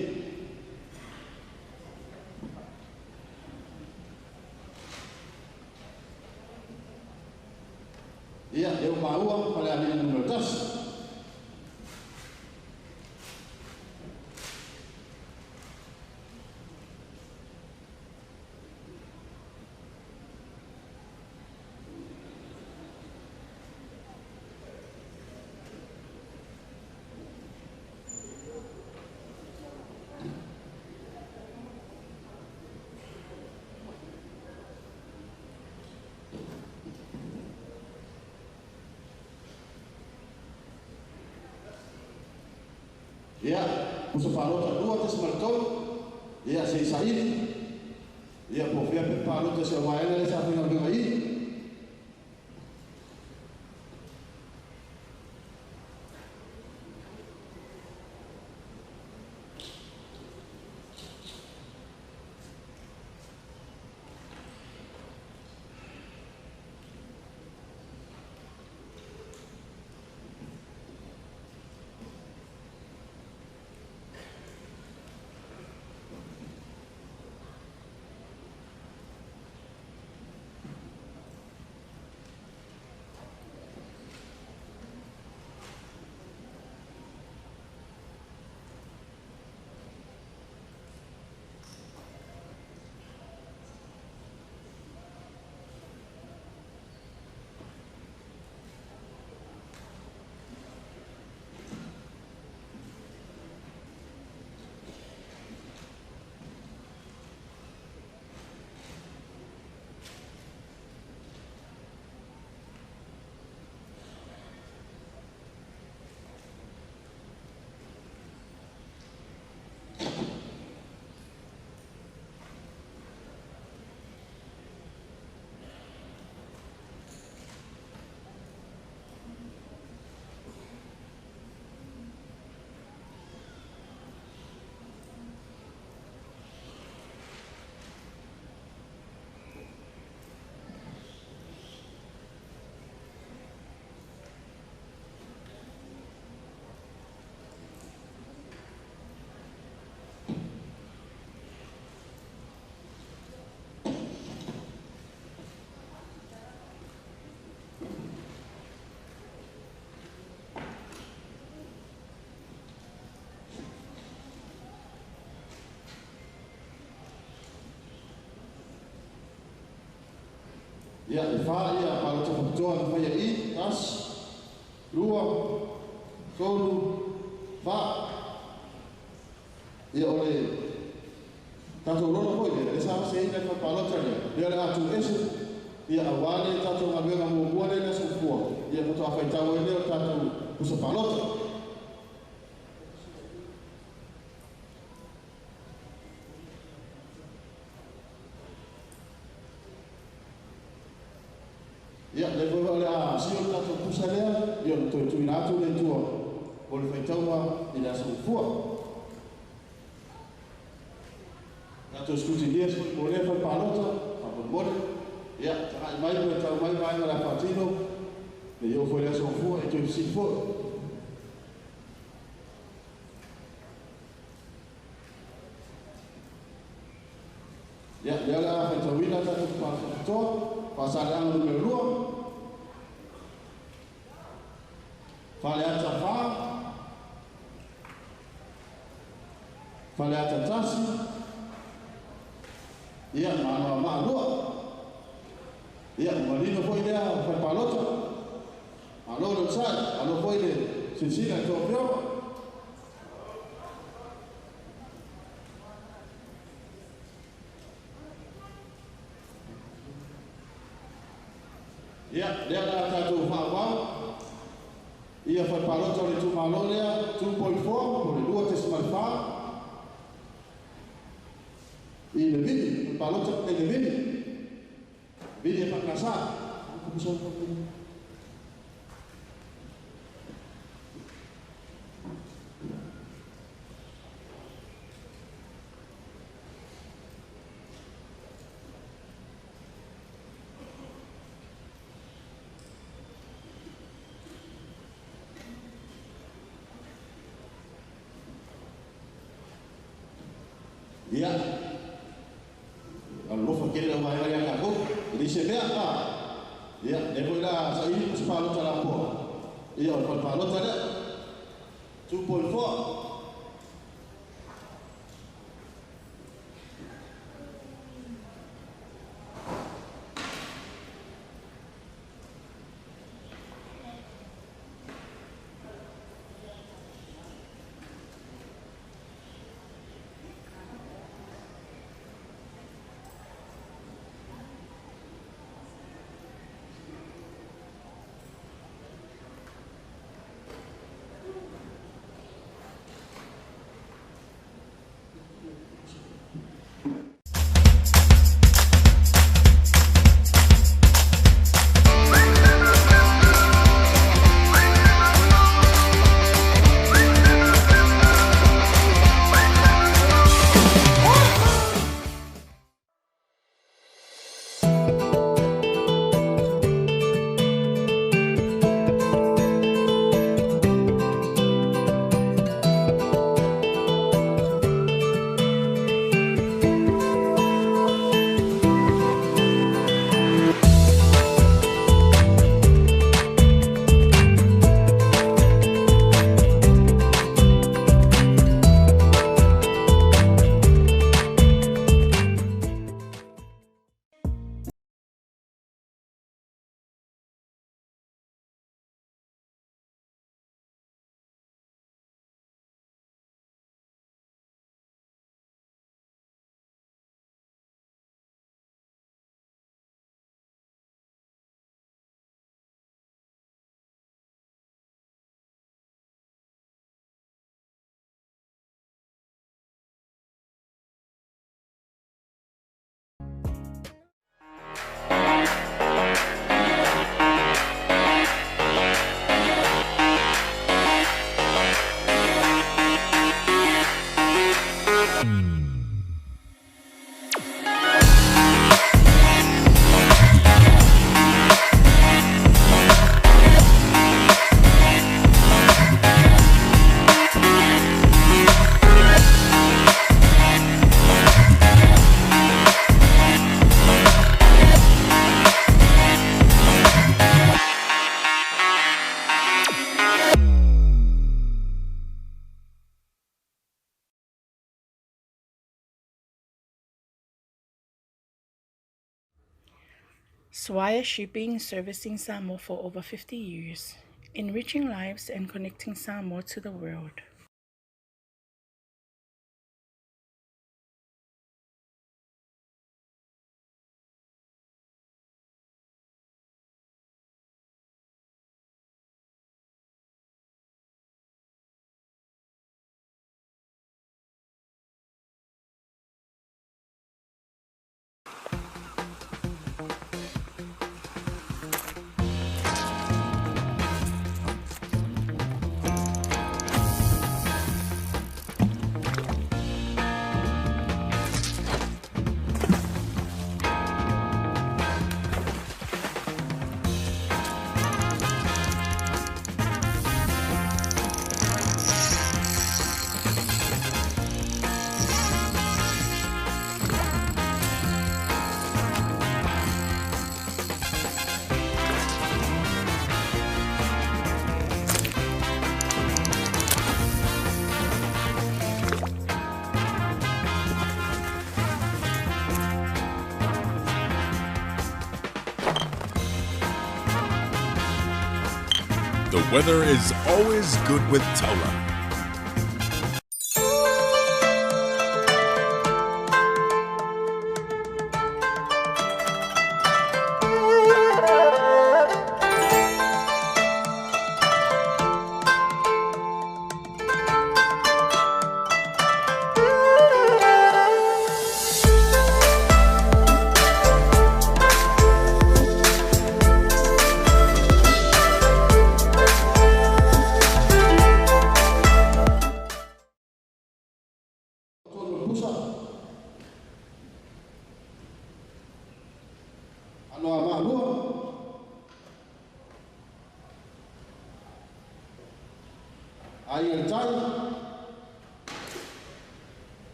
Ia, lea ua maua, Falealili numera 1. Ia, pusa palota 2.3, ia, se i saili, ia, po o fea pepa palota si au vaega lea sa faigaluega i i. Ia, e wha ia palota whakatoa na whaia i, 1, 2, 3, 4. Ia, o le tātou lona foi le, le sa se ina whai palota lea. Lea le atu ese, ia a wale tātou ngā luenga mua mua le aso fua. Ia, whatoa whai tau e leo tātou pusa palota. Ia, le foi o le a sio tātou pusa lea, ia le toi tuina atu le tua o le whaitaua i le aso fua. Tātou scrutineers foi mo lea whai palota, whaponmore. Ia, takai mai mo e tau mai mai ma la whatino, le iau foi le aso fua e toi sili foi. Ia, lea le a whaitauina tātou whakatoa, Faasaleleaga numera 2, Faleata 4, Faleata 1, ia, Maanoa 2. Ia, manino foi lea whai palota. Alo le usai, alo foi le silasila i tou afioga. Ia, lea la tātou whaawau. Ia whai palota o le tūmalo lea, 2.4, po le 2.4. I le vili, whai palota e le vili. Vili e whakasa. Ia, alofa kele lau vaega ia kākou, e le se mea, a. Ia, le foi la sa ili pusa palota la poa. Ia, o le fale palota lea, 2.4. Swire Shipping, servicing Samoa for over 50 years, enriching lives and connecting Samoa to the world. The weather is always good with Taula.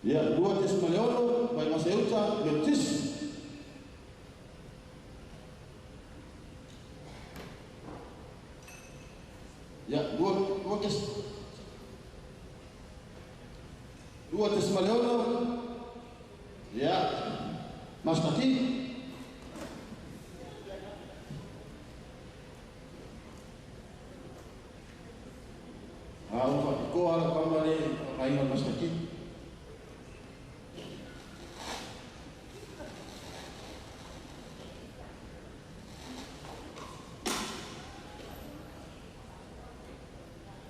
Ya, 2.6 mai Maseuta Baptist. Ya, 2.6. Ya, Mas Taki. Ah, o ko ala kamare mai Mas Taki.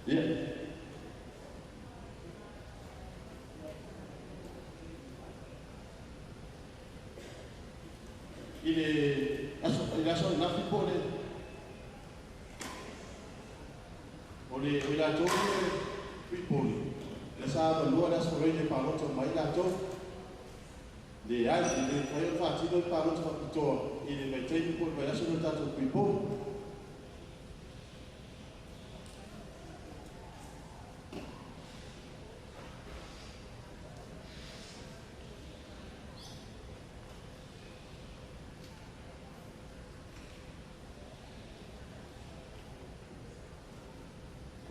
Ya. Ile aso na fipo le ole o la to fipo le sa ba lo la so le pa lo to mai la to le ai le fa yo fa ti do pa lo to fa to ile mai te ko ba ya so ta to fipo.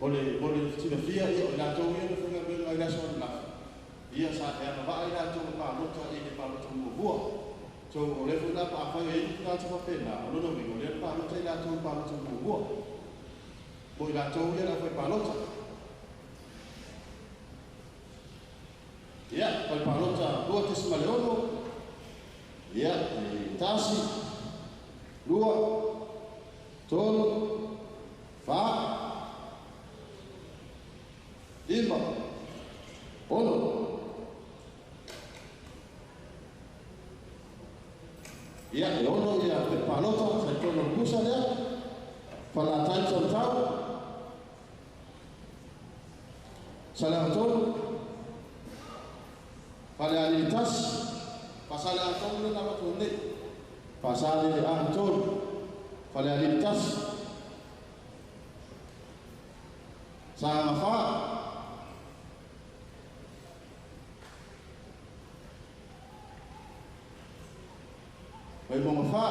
Ole tilafia ia o latou ia na faigaluega i le aso ananafi ia sa e agavaa i latou palota i le palota muamua. So o le foi la paafai o ai tagata faapena o lona uiga o lea le palota i latou palota muamua mo i latou ia le aufaipalota. Ia faipalota 2.6 ia e 1 2 3 4 5 6. Ia, e 6 ia te palota, sa i tonu o pusa lea, falatai tau, sa lea tonu, fale tasi, fasale a tonu le na watu nei, fasale a tonu, fale ali tasi, sa ngawha, Vai bom fa.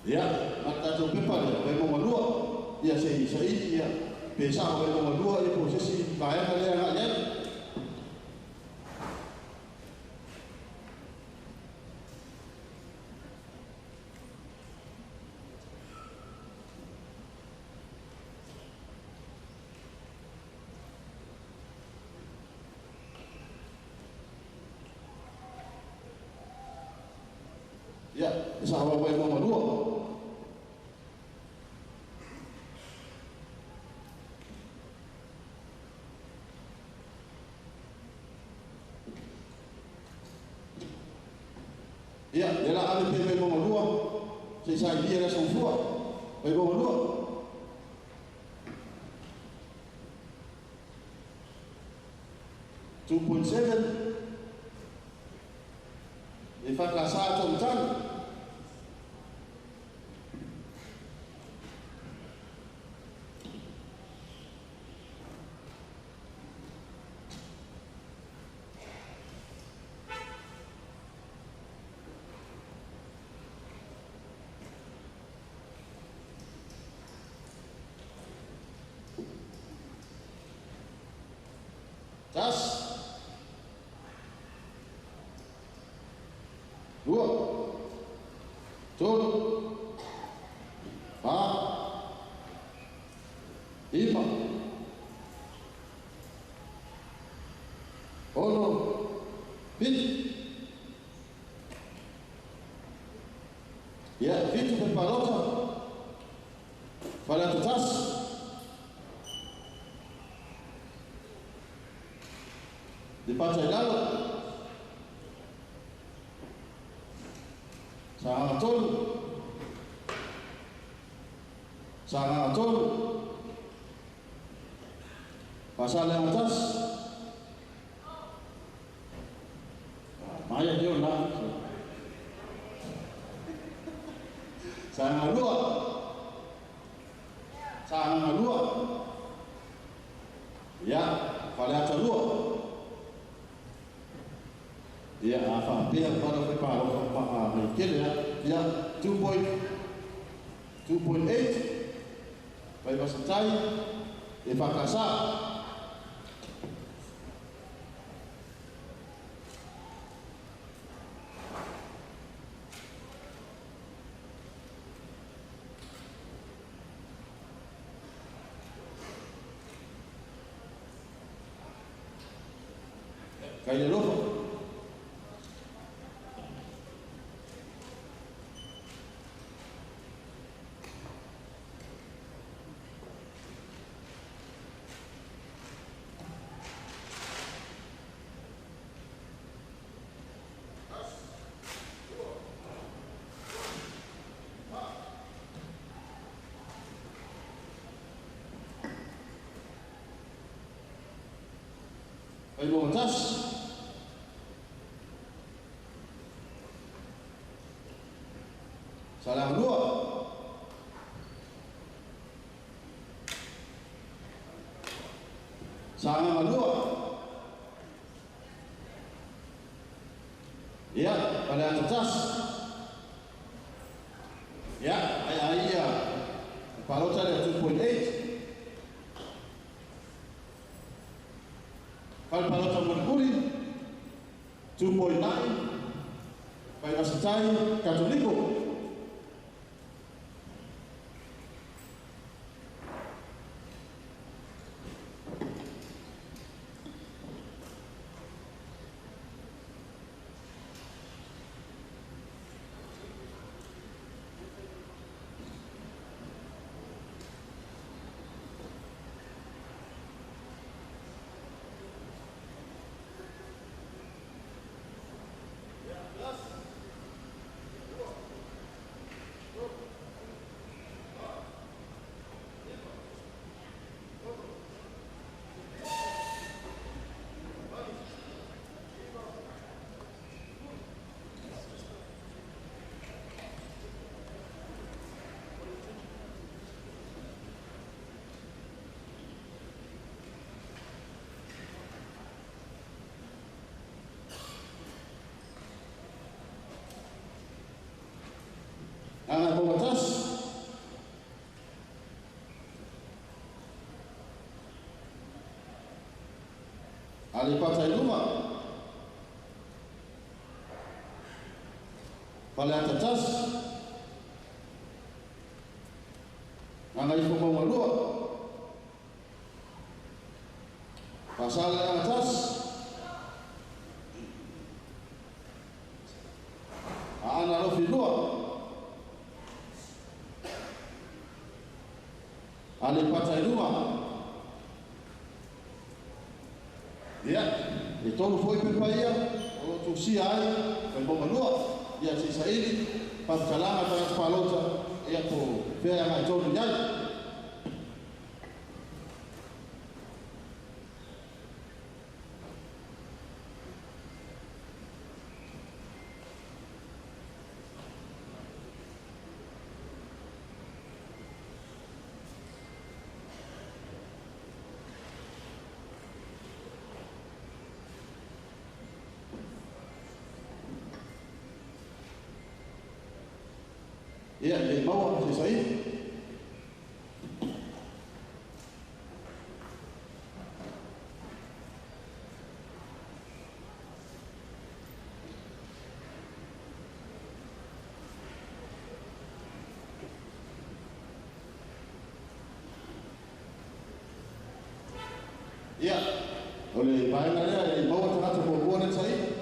Ia, ma le tatou pepa lea, Vaimauga 2, ia se i saili ia pe sao Vaimauga 2 ia po o se isi vaega lea e agai i ai. Ia, e sao Vaimauga 2. Ia, le la ave pe Vaimauga 2, se i sailia le aso Gafua, Vaimauga 2. 2.7, e EFKS Taumatagi. Tasi, lua, tolu, fa, lima, ono, 7. Ia, 7 pe palota, Faleata 1. Lepata i lalo. Sagaga 3. Sagaga 3. Faasalega 1. Maia ke o la. Sagaga 2. Sagaga 2. Ia, Faleata 2. Ia, a faapea pala fe palofa pa mai tele ia. Ia, 2.8. Vaivase-tai, EFKS. Kai le alofa. Vaimauga 1. Saleaga 2. Sagaga 2. Ia, Faleata 1. Ia, ai ai ia. Palota lea 2.8. Fale palota mulimuli 2.9. Vaivase-tai Katoliko. Aleipata i Luga, Faleata 1, Gagaifomauga 2, Faasaleleaga 1, Aana Alofi 2, Aleipata i Luga. Ia, e 3 foi pepa ia, o lo tusia ai, Vaimauga 2, ia se saili, faamatalaga tagata palota, ia po fea agai tonu i ai. Ia, le maua se saili. Ia, o le vaega lea e maua tagata muamua le saili.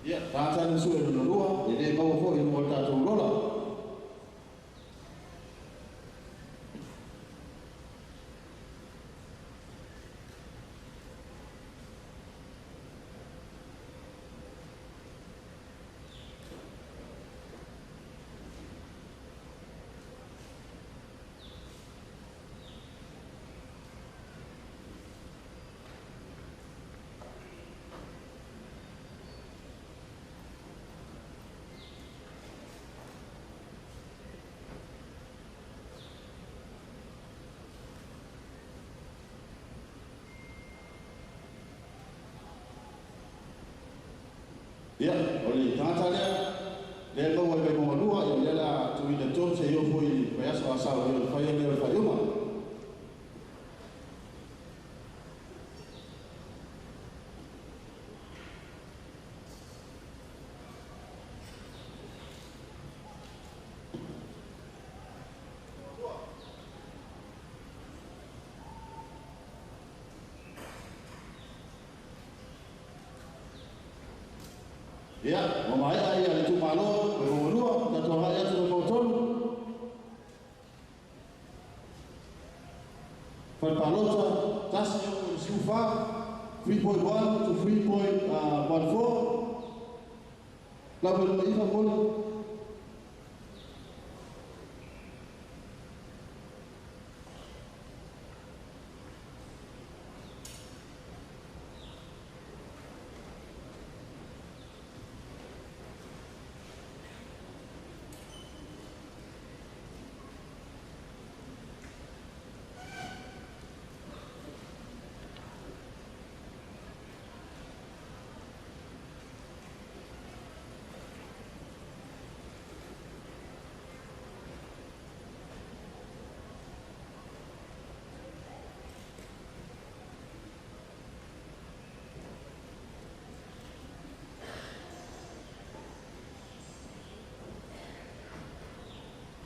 Ia, tagata le sue lona lua, e le maua foi i luga o le tatou lola. Ia, o le tagata lea, lea maua i Vaimauga 2, ia o lea la tuuina tonu se i oo foi i le vaiaso a sao i le faia lea o le faaiuga. Ia, ua maea ia le itumalo Vaimauga 2, tatou agai atu Vaimauga 3. Fale palota, 1.64, 3.1 to 3.14. Lava luma ifa moli.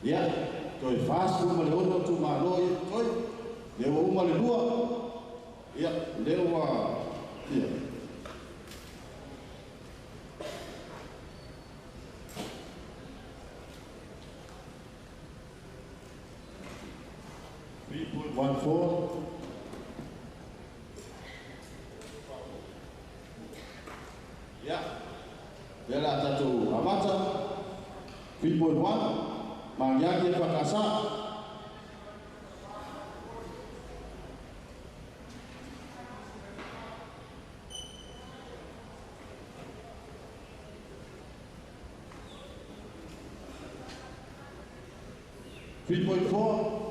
Ia, toe 46 itumalo ia totoe, lea ua uma le 2, ia, lea ua, ia. 3.14. 3.1 Magiagi EFKS. 3.4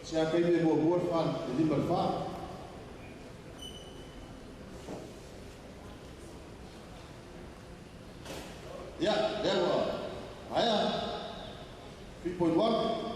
Se a kaime mo mo fa le lima fa. Ya, lea aia 3.1.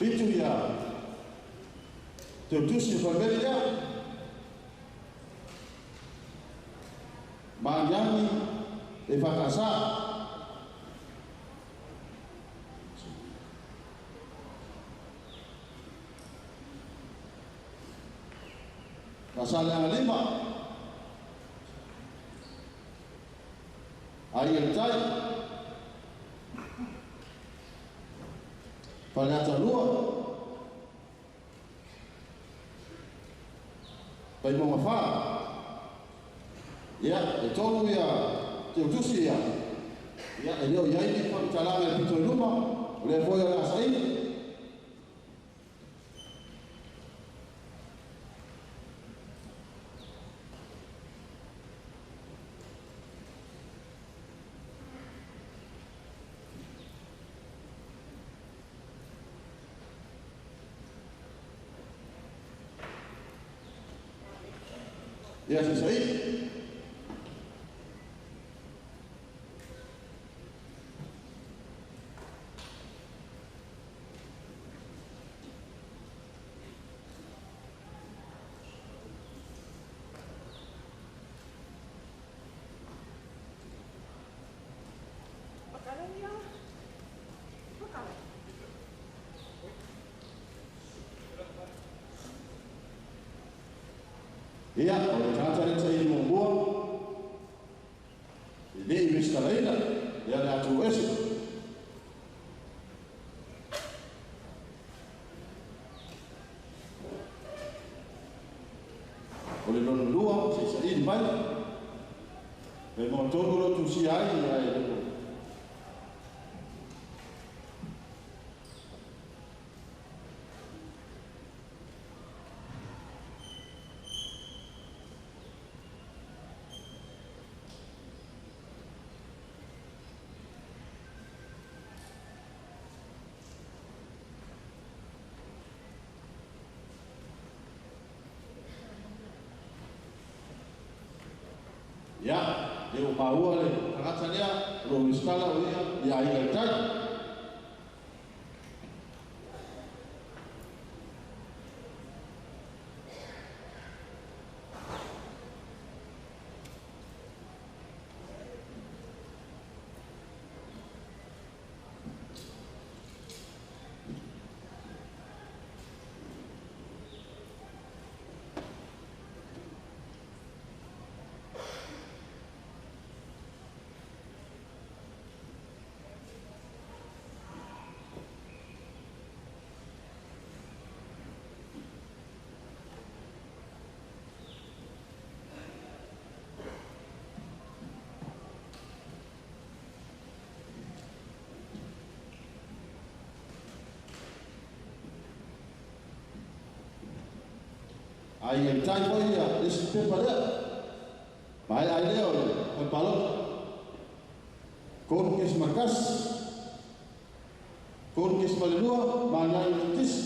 Fitu ia Teutusi Familia Magiagi EFKS. Pasal 5 Ayat Tai Faleata 2 Vaimauga 4. Ia, e tolu ia Teutusi ia. Ia, e leo iai ni faamatalaga i le pito i luma, o lea foi o le a saili. Ia se saili. Ia, o le tagata lea saili muamua, e le i resitalaina, ia le atu ese. O le lona lua, se i saili mai, pe maotonu lo tusia ai, ia e le. Ia, le o maua le tagata lea, o lo resitala o ia, ia aiga i le tai. Ai e tai foi ia isi pepa lea. Mai ai lea o le palota. 3.1. 3.2 mangai tisi.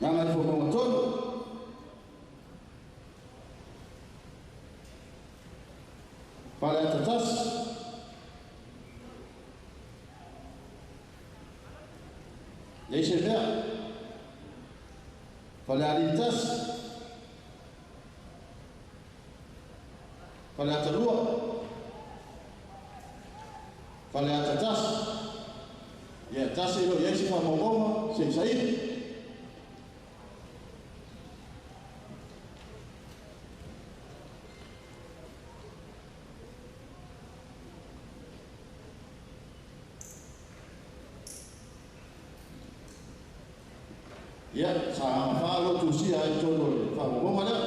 Gagaifomauga 3. Faleata 1. Leai se mea. Falealili 1. Faleata 2. Faleata 1. Ia tasi e le o i ai se faamaumauga se i saili. Ia, sa agafā lou tusia ai i totonu o le faamaumauga lea.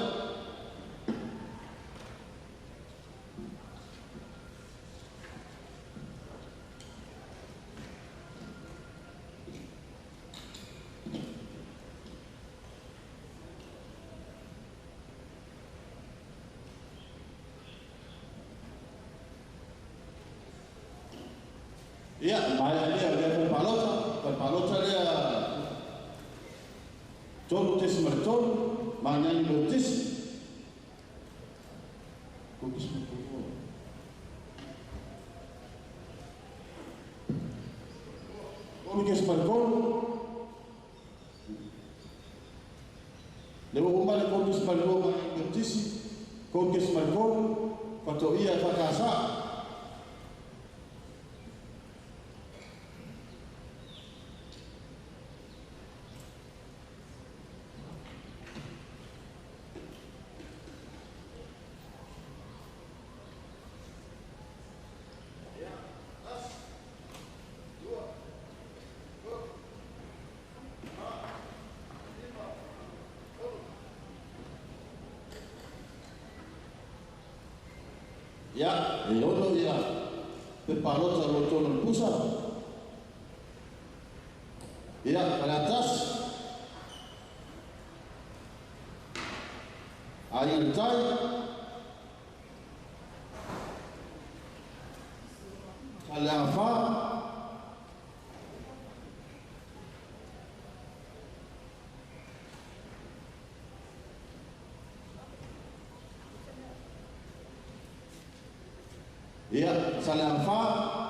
Ia, maea lea o lea fale palota, fale palota lea 3.3, Magiagi ma le tisi. 3.3. Le ua uma le 3.2 Magiagi ma le tisi, 3.3, Faatoia e FKS. Ia, e 6 ia pepa palota o lo o totonu o le pusa. Ia, Faleata 1. Aiga i le Tai. Saleaga 4. Ia, Saleaga 4.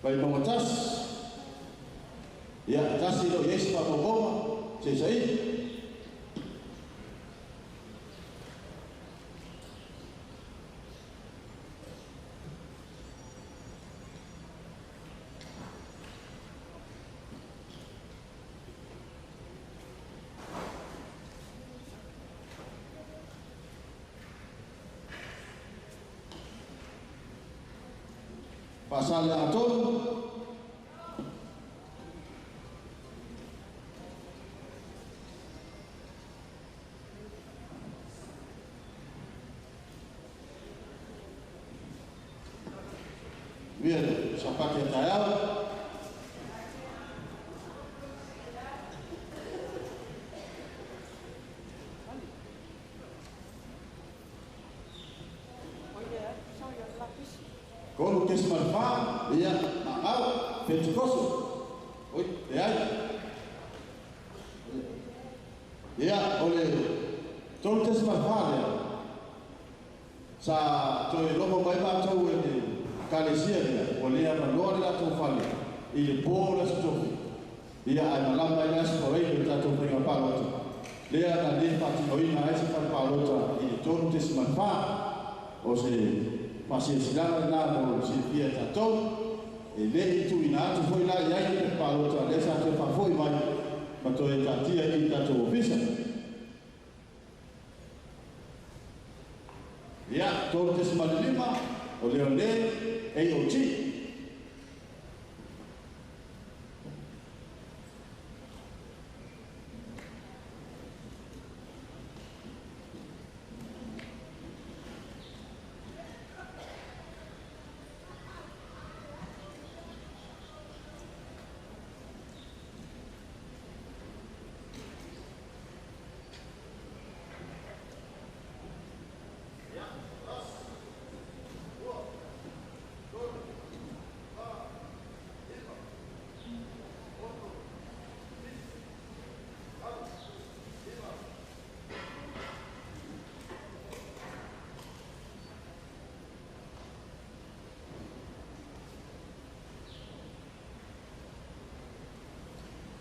Vaimauga 1. Ia, tasi e le o i ai se faamaumauga se i saili. Faasaaleaga 3. Manuia le Sapati a taeao. 3.4, ia, maamau, Pentekoso. Oi, leai. Ia, o le 3.4 lea. Sa toe logo mai matou e le Ekalesia lea, ua le avanoa le latou fale i le po o le Aso Tofi. Ia, ae malama ai le Aso Faraile o le tatou faiga palota. Lea na le faatinoina ai se fale palota i le 3.4 o se faasiasilaga lena mo silafia e tatou. E le i tuuina atu foi la i ai le palota lea sa toe faafo'i mai ma toe taatia i tatou ofisa. Ia, 3.5 o Leone AOG.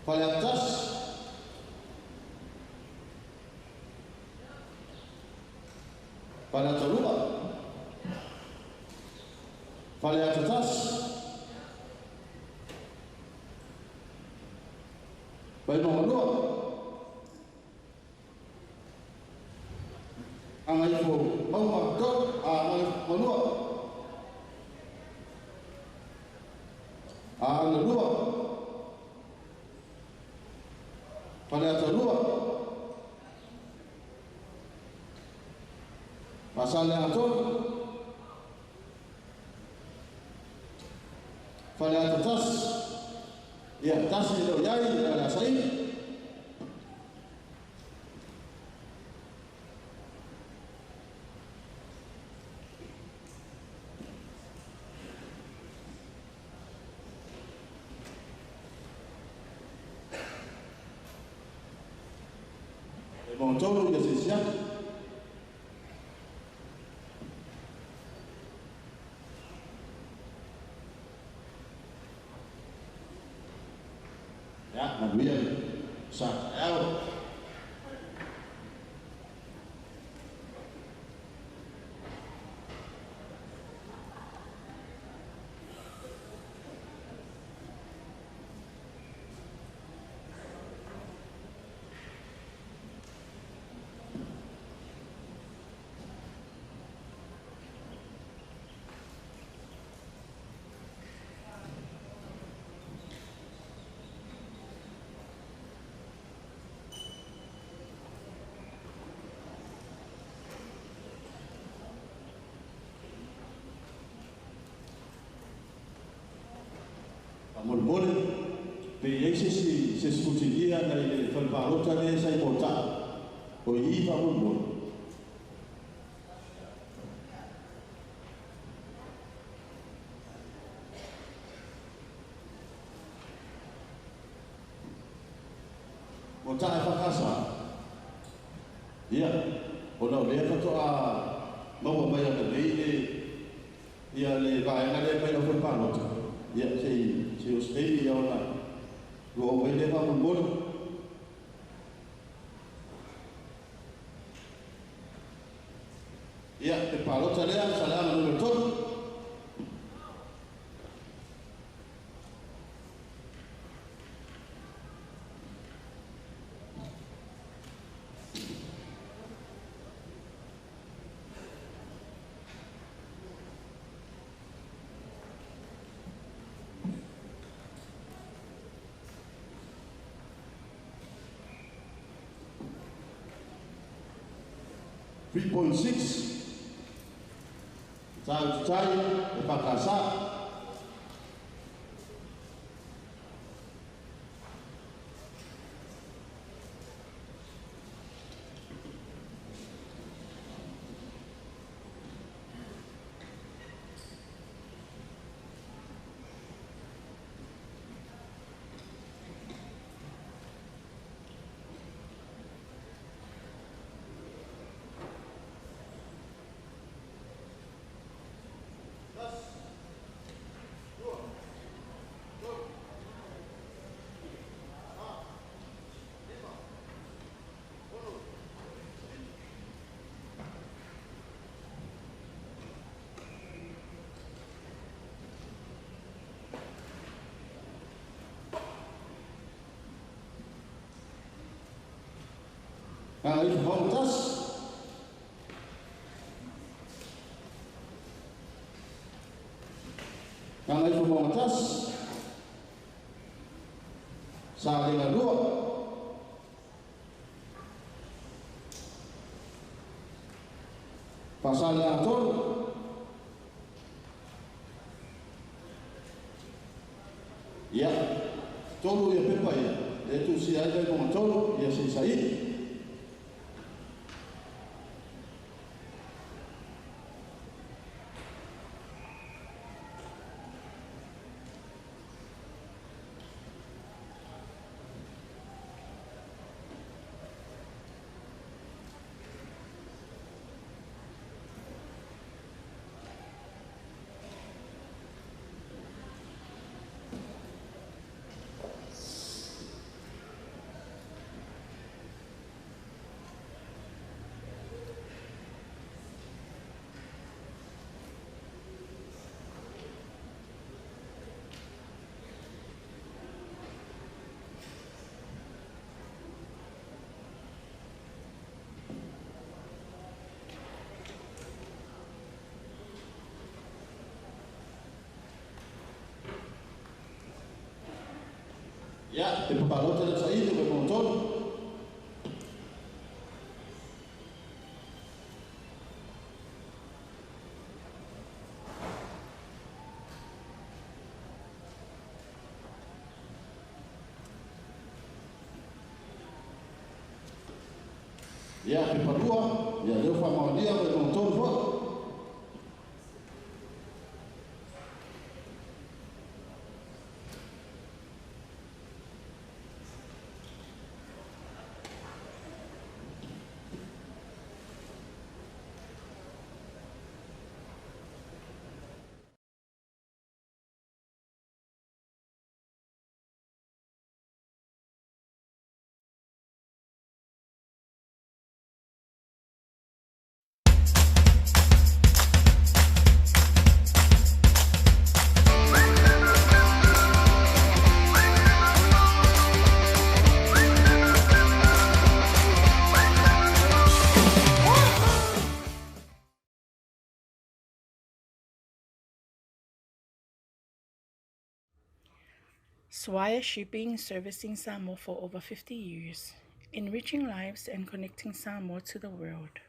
Faleatas, Faleatalua, Faleatatas, Vaimaugalua, Agaifo Mauga 3, Agaifomalua, Agalua, Faleatalua, Faasaleleaga 3, Faleata 1, ia tasi le o iai le asaini. E mautolu ia sesiaki. Ia, manuia sa taeao. Molemole, pe i ai se scrutinia na i le fale palota lea sa i Mota'a, o i faamolemole. Mota'a e whakasa. Ia, ona o lea fato'a maua mai ana nei le ia le vaega lea mai lau fale palota. Ia, se o se ia ona lua o mai lea faamolemole. Ia, pe palota lea, Saleaga numera 3. 3.6 Tau tai e whakasa. Gagaifomauga 1. Gagaifomauga 1. Salega 2. Faasaleleaga 3. Ia, tolu ia pepa ia, e tuusia ai Vaimauga 3, ia se i saili. Ia, pepa palota le saili Vaimauga 3. Ia, pepa 2, ia lea ua faamaonia Vaimauga 3 foi. Swire Shipping, servicing Samoa for over 50 years, enriching lives and connecting Samoa to the world.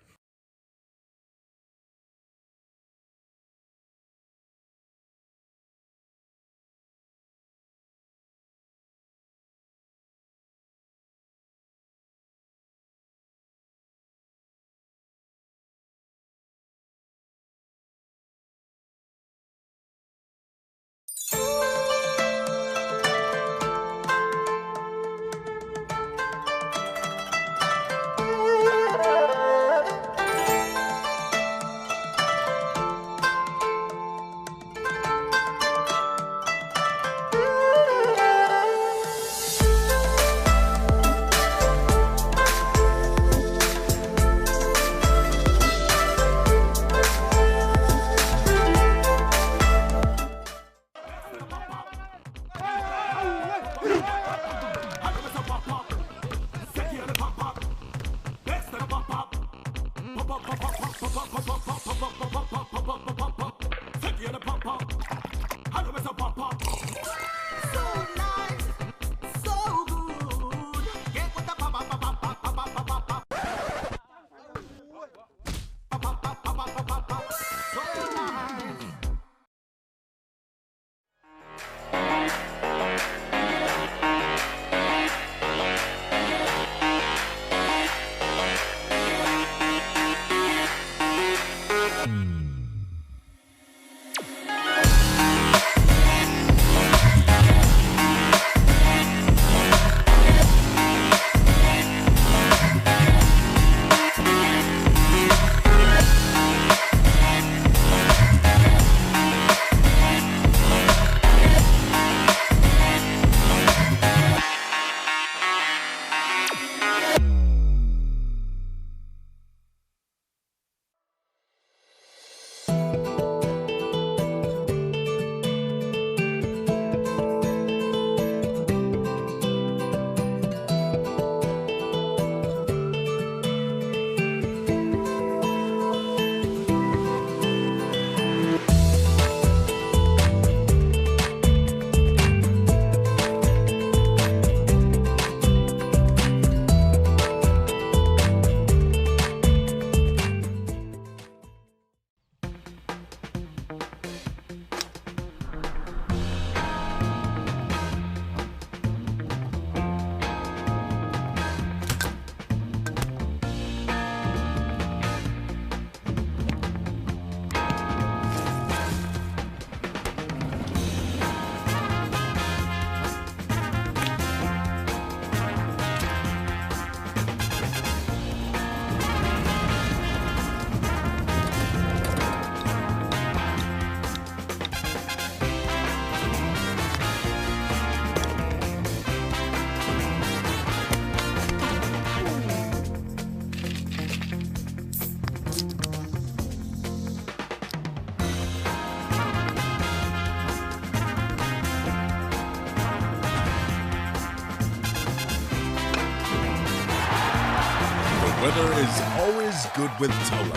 Weather is always good with Taula.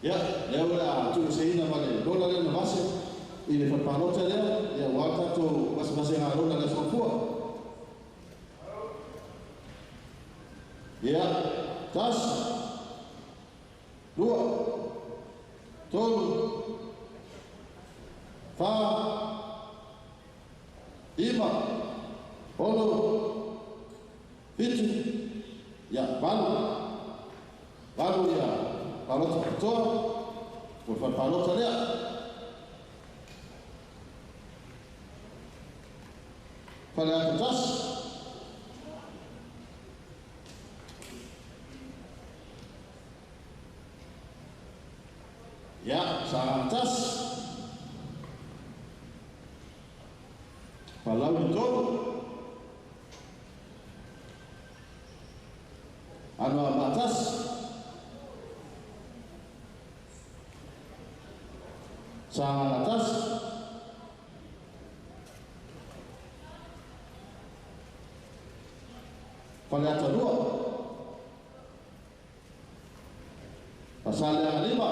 Ia, lea ua le a tuuseina ma le lola lea na vase i le falepalota lea, ia ua tatou vasevasega lola le aso fua. Ia, 1, 2, 3, 4, 5, 6, 7, ia, 8, 8 ia, palota pitoa, o le falepalota lea. Faleata 1. Ia, Sagaga 1. Palauli 3. Anoamaa 1. Sagaga 1. Faleata 2. Faasaleleaga 5.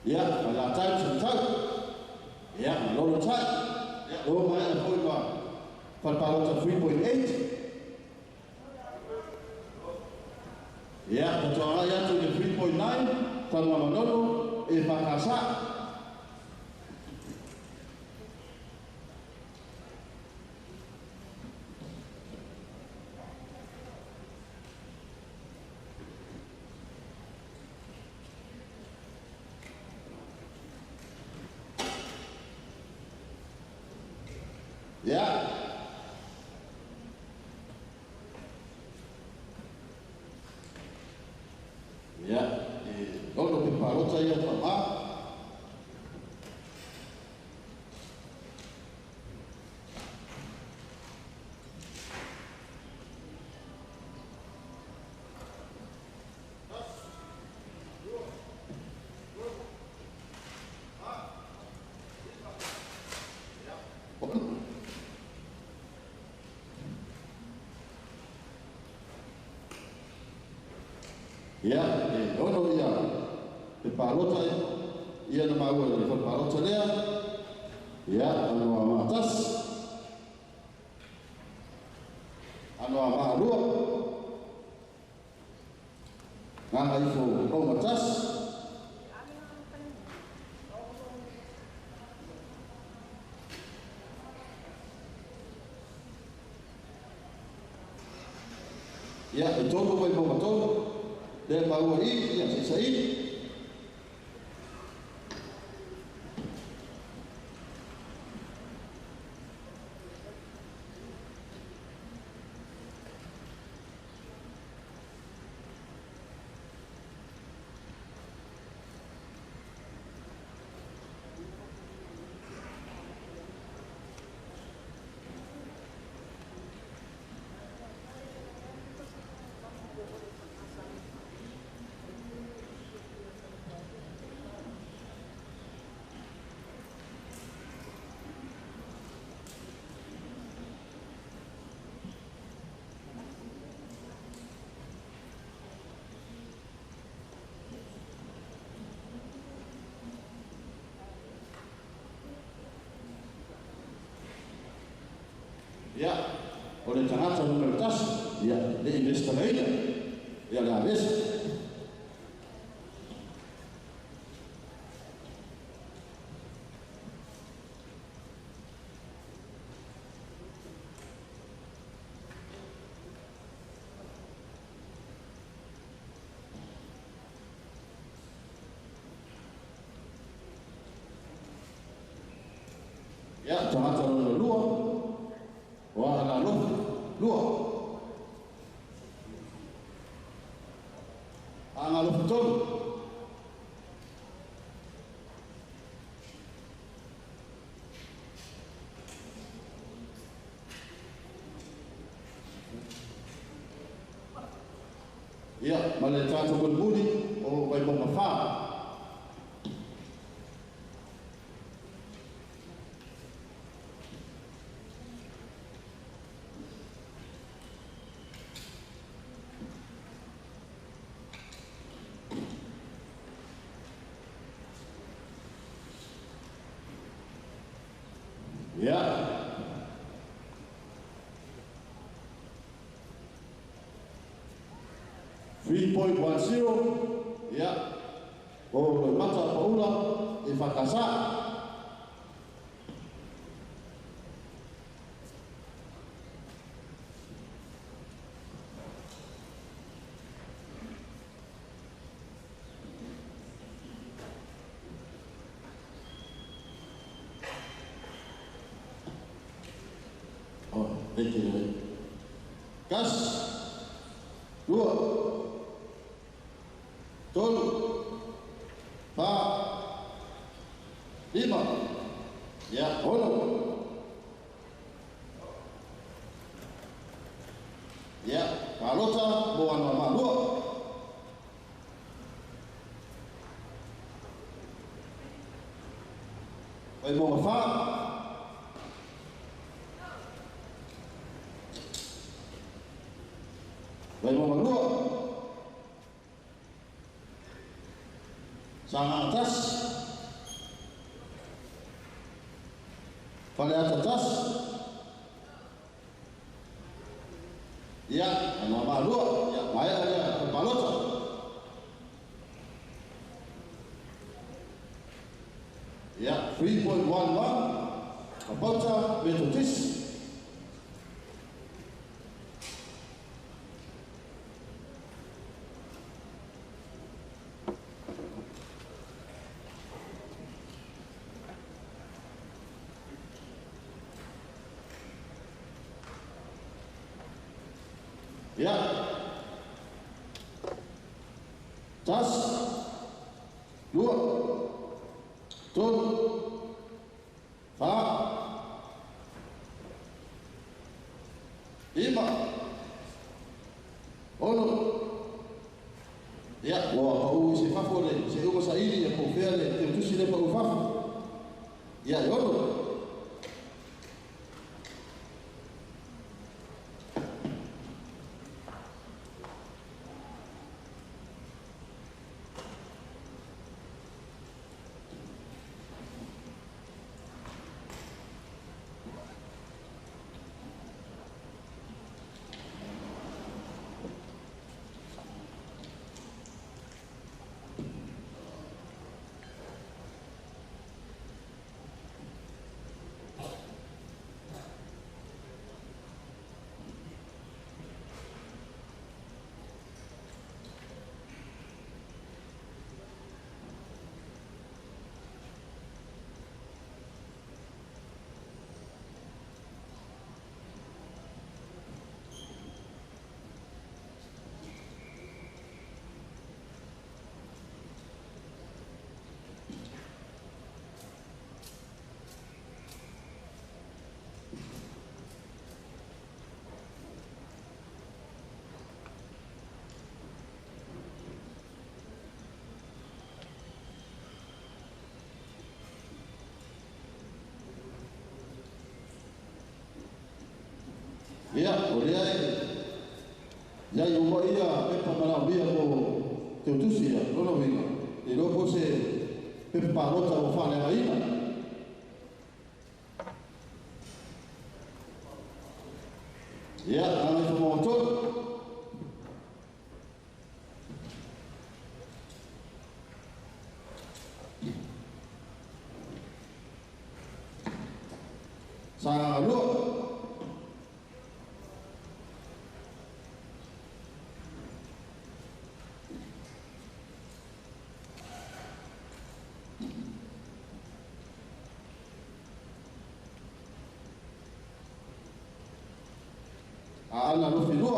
Ia, Falelatai ma Samatau. Ia, Malolo Tai. Ia, ua maea foi ma falepalota 3.8. Ia, tatou agai atu i le 3.9, Tanugamanono e Fakasa. Ia. Ia, e 6 pe palota ia wha. Ia, e 6 ia pe palota ia na maua i le falepalota lea. Ia, Anoamaa 1. Anoamaa 2. Gagaifo 1. Ia, e 3 mai maua 3. Lea maua i, ia, saisai. Ia, o le tagata numera 1, ia, le i resitalaina, ia le aveese. Ia, tagata lona lua, o Aagalofi, 2. Aagalofi 3. Ia, ma le tagata mulimuli o Vaimauga 4. Ia. 3.10, ia, o Loimata Paula e whakasa. Oh, thank you. Kas, 2, 3, 4, 5, ia, 6. Ia, palota mo Anoamaa 2. Vaimauga 4. Vaimauga 2. Sagaga 1. Faleata 1. Ia, Anoamaa 2. Ia, maea lea palota. Ia, 3.11, Papauta Methodist. Ia. 1, 2, 3, 4, 5, 6. Ia, ua pau i se fafo le, se uma saili ia po fea le teutusi le pau fafo. Ia, e 6. Ia, o lea e ia i uma ia pepa manaomia mo teutusi ia, lona uiga, e iloa po o se pepa palota ua faaleagaina. Ia, Gagaifomauga 3. Sagaga 2. Aana Alofi 2.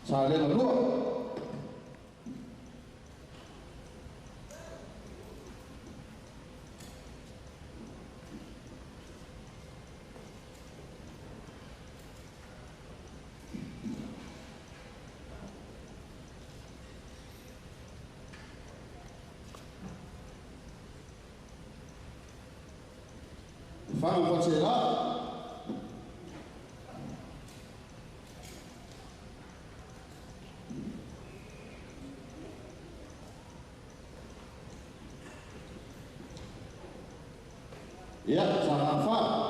Salega 2. Lefaga ma Faleaseela. Ia, Sagaga 4.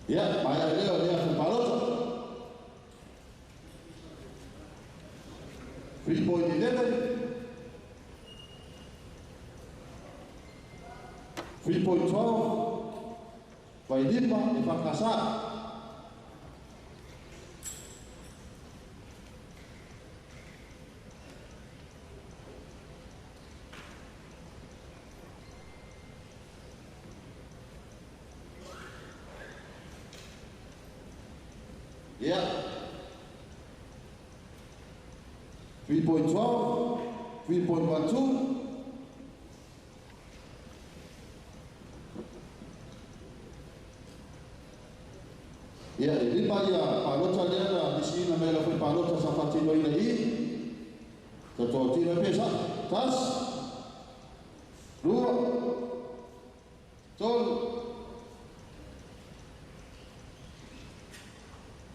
Ia, maea lea o lea palota. 3.11, 3.12, Vailima e Fakasa. Ia, 3.12, 3.12. Ia, e lima ia palota lea na lisiina mai lau palota sa faatinoina i tatoatino e pesa. 1, 2, 3,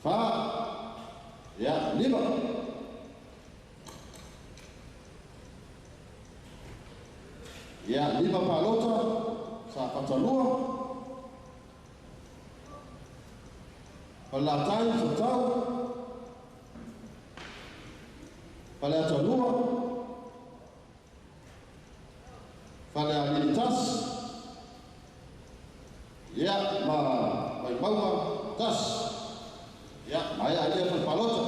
4, ia, 5. Ia, 5 palota sa fatalua. Falelatai, Samatau. Faleata 2. Falealili 1. Ia, ma Vaimauga 1. Ia, maea lea fale palota.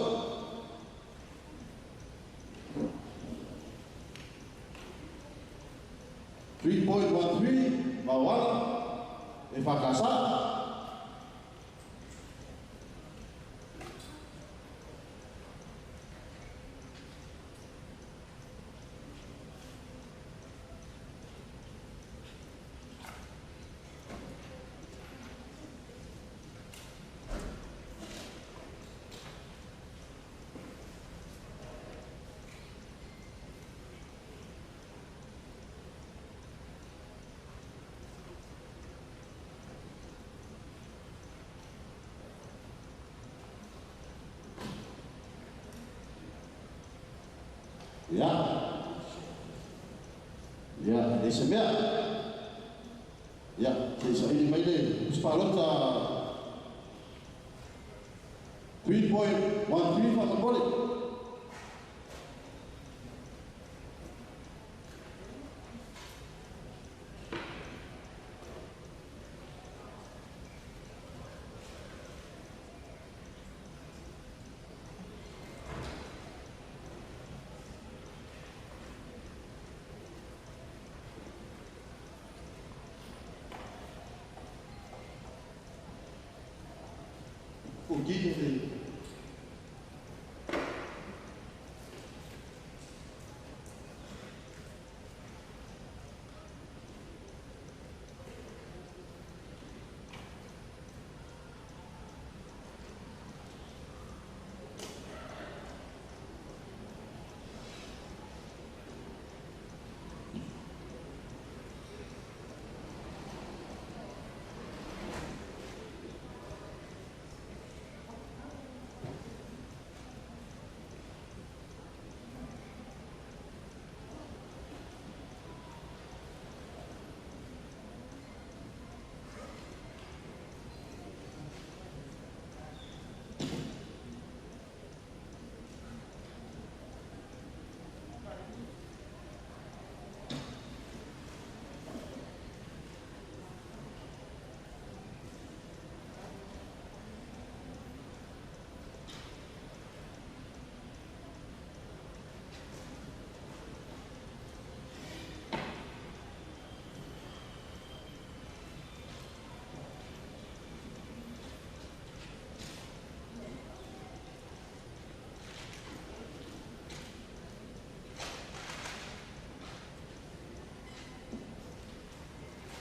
3.13, Mauala, e Fakasa. Ia, ia, e se mea. Ia, se saili mai le palota 3.13 faamolemole. Ugine.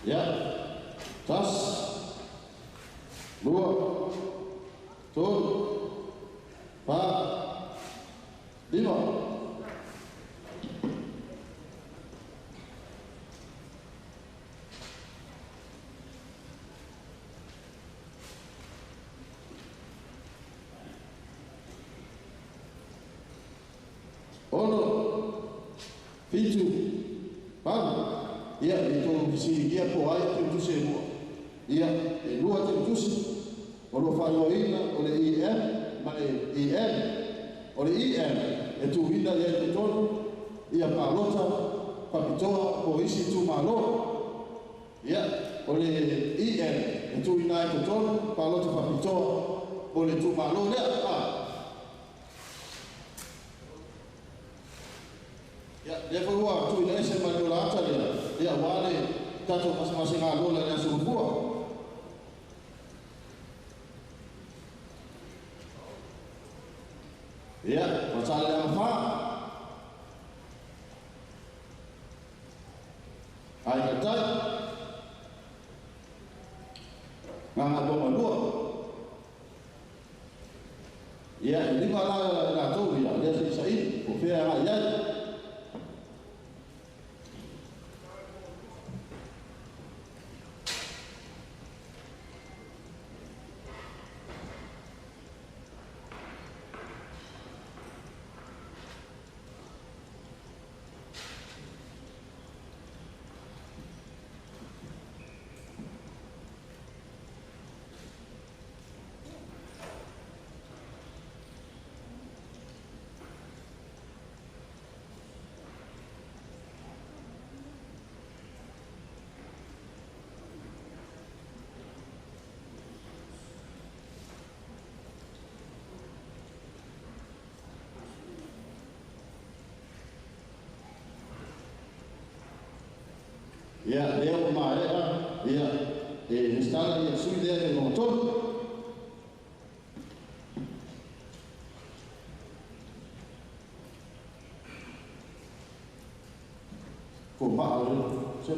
Ia, tasi, lua, tolu, fa, lima. Ono, fitu, valu. Ia, i tou fesiligia po o ai e teutusi e lua. Ia, e lua teutusi o lo o faaigoaina o le EM ma le EN. O le EM e tuuina i ai i totonu ia palota faapitoa mo isi itumalo. Ia, o le EN e tuuina ai i totonu palota faapitoa mo le itumalo lea. A. Ia, lea foi ua tuuina ese ma le ola ata lea, ia, aua le tatou masemasega lola i le Aso Gafua. Ia, Faasaleleaga 4. Aiga i le Tai. Gagaemauga 2. Ia, e lima la i latou ia, lea se i saili, po o fea e agai i ai. Ia, lea ua maea, ia, e resitala ia sui lea i le 3. Ko maa o le, se,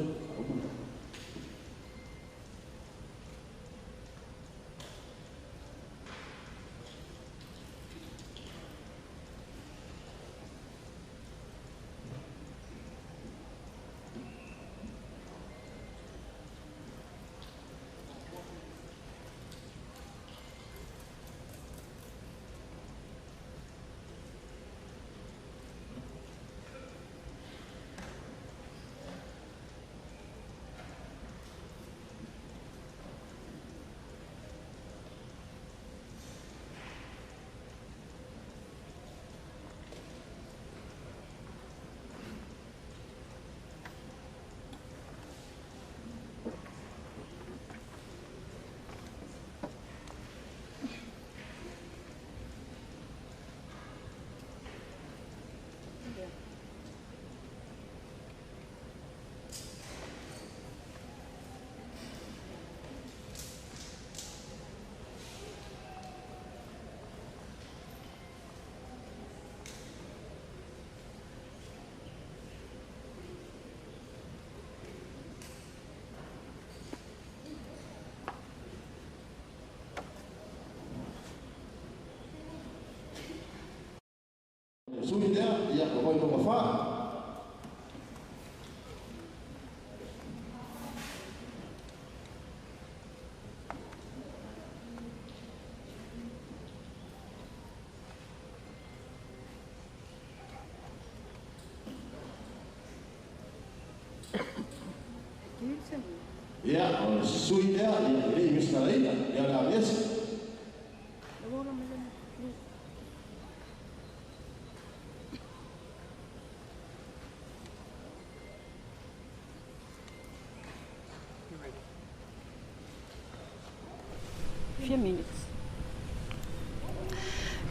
Sui lea, ia, o Vaimauga 4. Ia, o le sui lea, ia, e le i resitalaina, ia o le a aveese. Few minutes.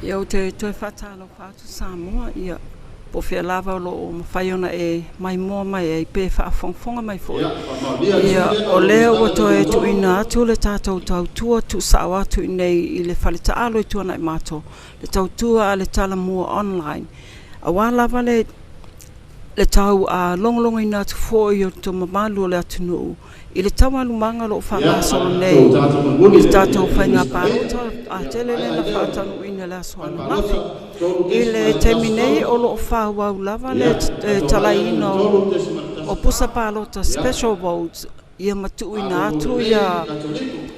Ia, ou te toe faatalofa atu Samoa, ia, po o fea lava o lo o mafai ona e maimoa mai ai pe faafogafoga mai foi. Ia, faamaonia le Ia, sui lea o o le lea ua resitala i toe le 3. tuuina atu le tatou tautua tuusao atu i nei i le fale taalo i Tuanaimato, le tautua a le Talamua Online. Aua lava le Le tau logologoina atu foi o le mamalu o le atunuu i le taualumaga o loo faagasolo nei i le tatou faiga palota tele lea na faataunuuina i le aso ananafi. I le taimi nei o loo faaauau lava le talaiina o pusa palota, special votes ia, ma tuuina atu ia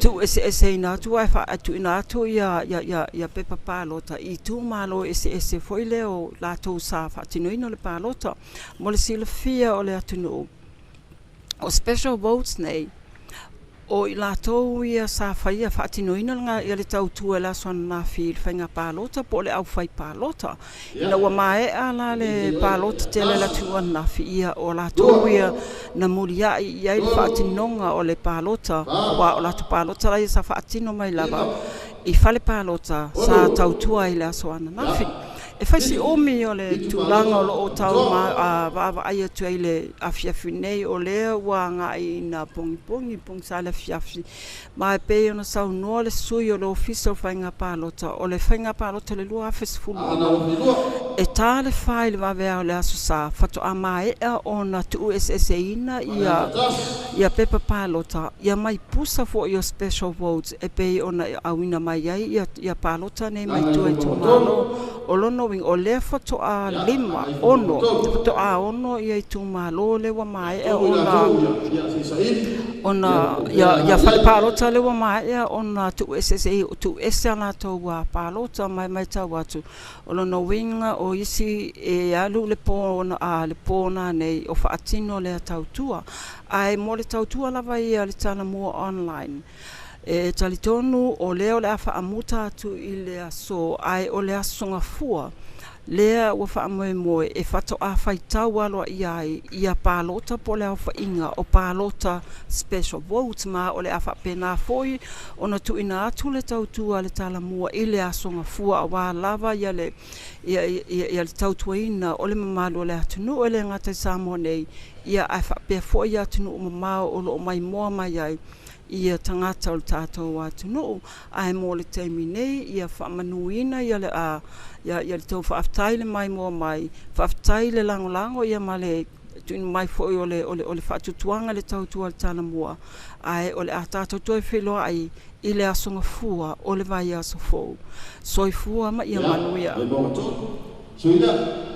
tuueseeseina atu ae faatuuina atu ia pepa palota i itumalo eseese foi lea o latou sa faatinoina le palota. Mo le silafia o le atunuu, o special votes nei o i latou ia sa faia faatinoina ia le tautua i le aso ananafi i le faiga palota po o le aufai palota. Ina ua maea la le palota tele le atunuu ananafi, ia o latou ia na muliai i ai le faatinoga o le palota, aua o latou palota la ia sa faatino mai lava i fale palota sa tautua ai le aso ananafi. E fai si umi o le tulaga o loo tau vaavaai atu ai le afiafi nei, o lea ua agai ina pogipogi pogisa le afiafi, ma e pei ona saunoa le sui o le Ofisa o Faiga Palota, o le faiga palota le 2016 e ta le 4 i le vaveao o le aso Sa faatoa maea ona tuueseeseina ia pepa palota ia mai pusa foi o special votes e pei ona auina mai ai ia palota nei mai tua i itumalo. O lona uiga o lea faatoa 5, 6, faatoa 6 ia itumalo lea ua maea ona ia fale palota lea ua maea ona tuueseese tuuese a latou palota mai. Matau atu o lona uiga o isi e alu le po le po nei o faatino lea tautua. Ae mo le tautua lava ia le Talomua online, e talitonu o lea o le a faamuta atu i le aso, ae o le aso Gafua lea ua faamoemoe e faatoa faitau aloaia ai ia palota po o le aofaiga o palota special votes, ma o le a faapena foi ona tuuina atu le tautua a le Talomua i le aso Gafua, aua lava ia le tautuaina o le mamalu o le atunuu, e le gata i Samoa nei ia ae faapea foi ia atunuu mamao o loo maimoa mai ai ia tagata o le tatou atunuu. Ae mo le taimi nei, ia faamanuina ia le tou faafetai le maimoa mai, faafetai le lagolago ia ma le tuuina mai foi o le faatuatuaga le tautua le Talomua. Ae o le a tatou toe feiloai i le aso Gafua o le vaiaso fou. Soifua ma ia manuia. Suida.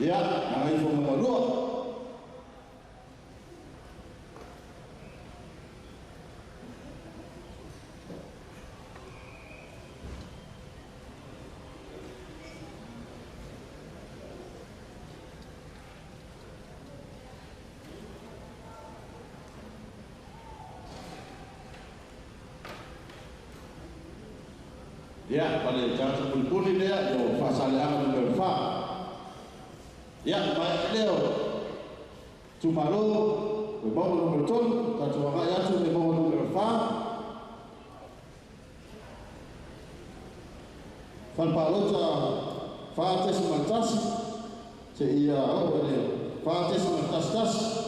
Ia, Gagaifomauga 2. Ia, pale tagata pulepule lea, ia o Faasaleleaga Nu.4. Ia, maea lea o itumalo Vaimauga Nu.3, tatou agai atu Vaimauga Nu.4. Fale palota 4.1 seia oo i le 4.11.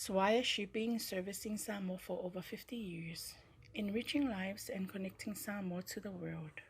Swire Shipping, servicing Samoa for over 50 years, enriching lives and connecting Samoa to the world.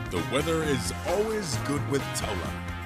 The weather is always good with Taula.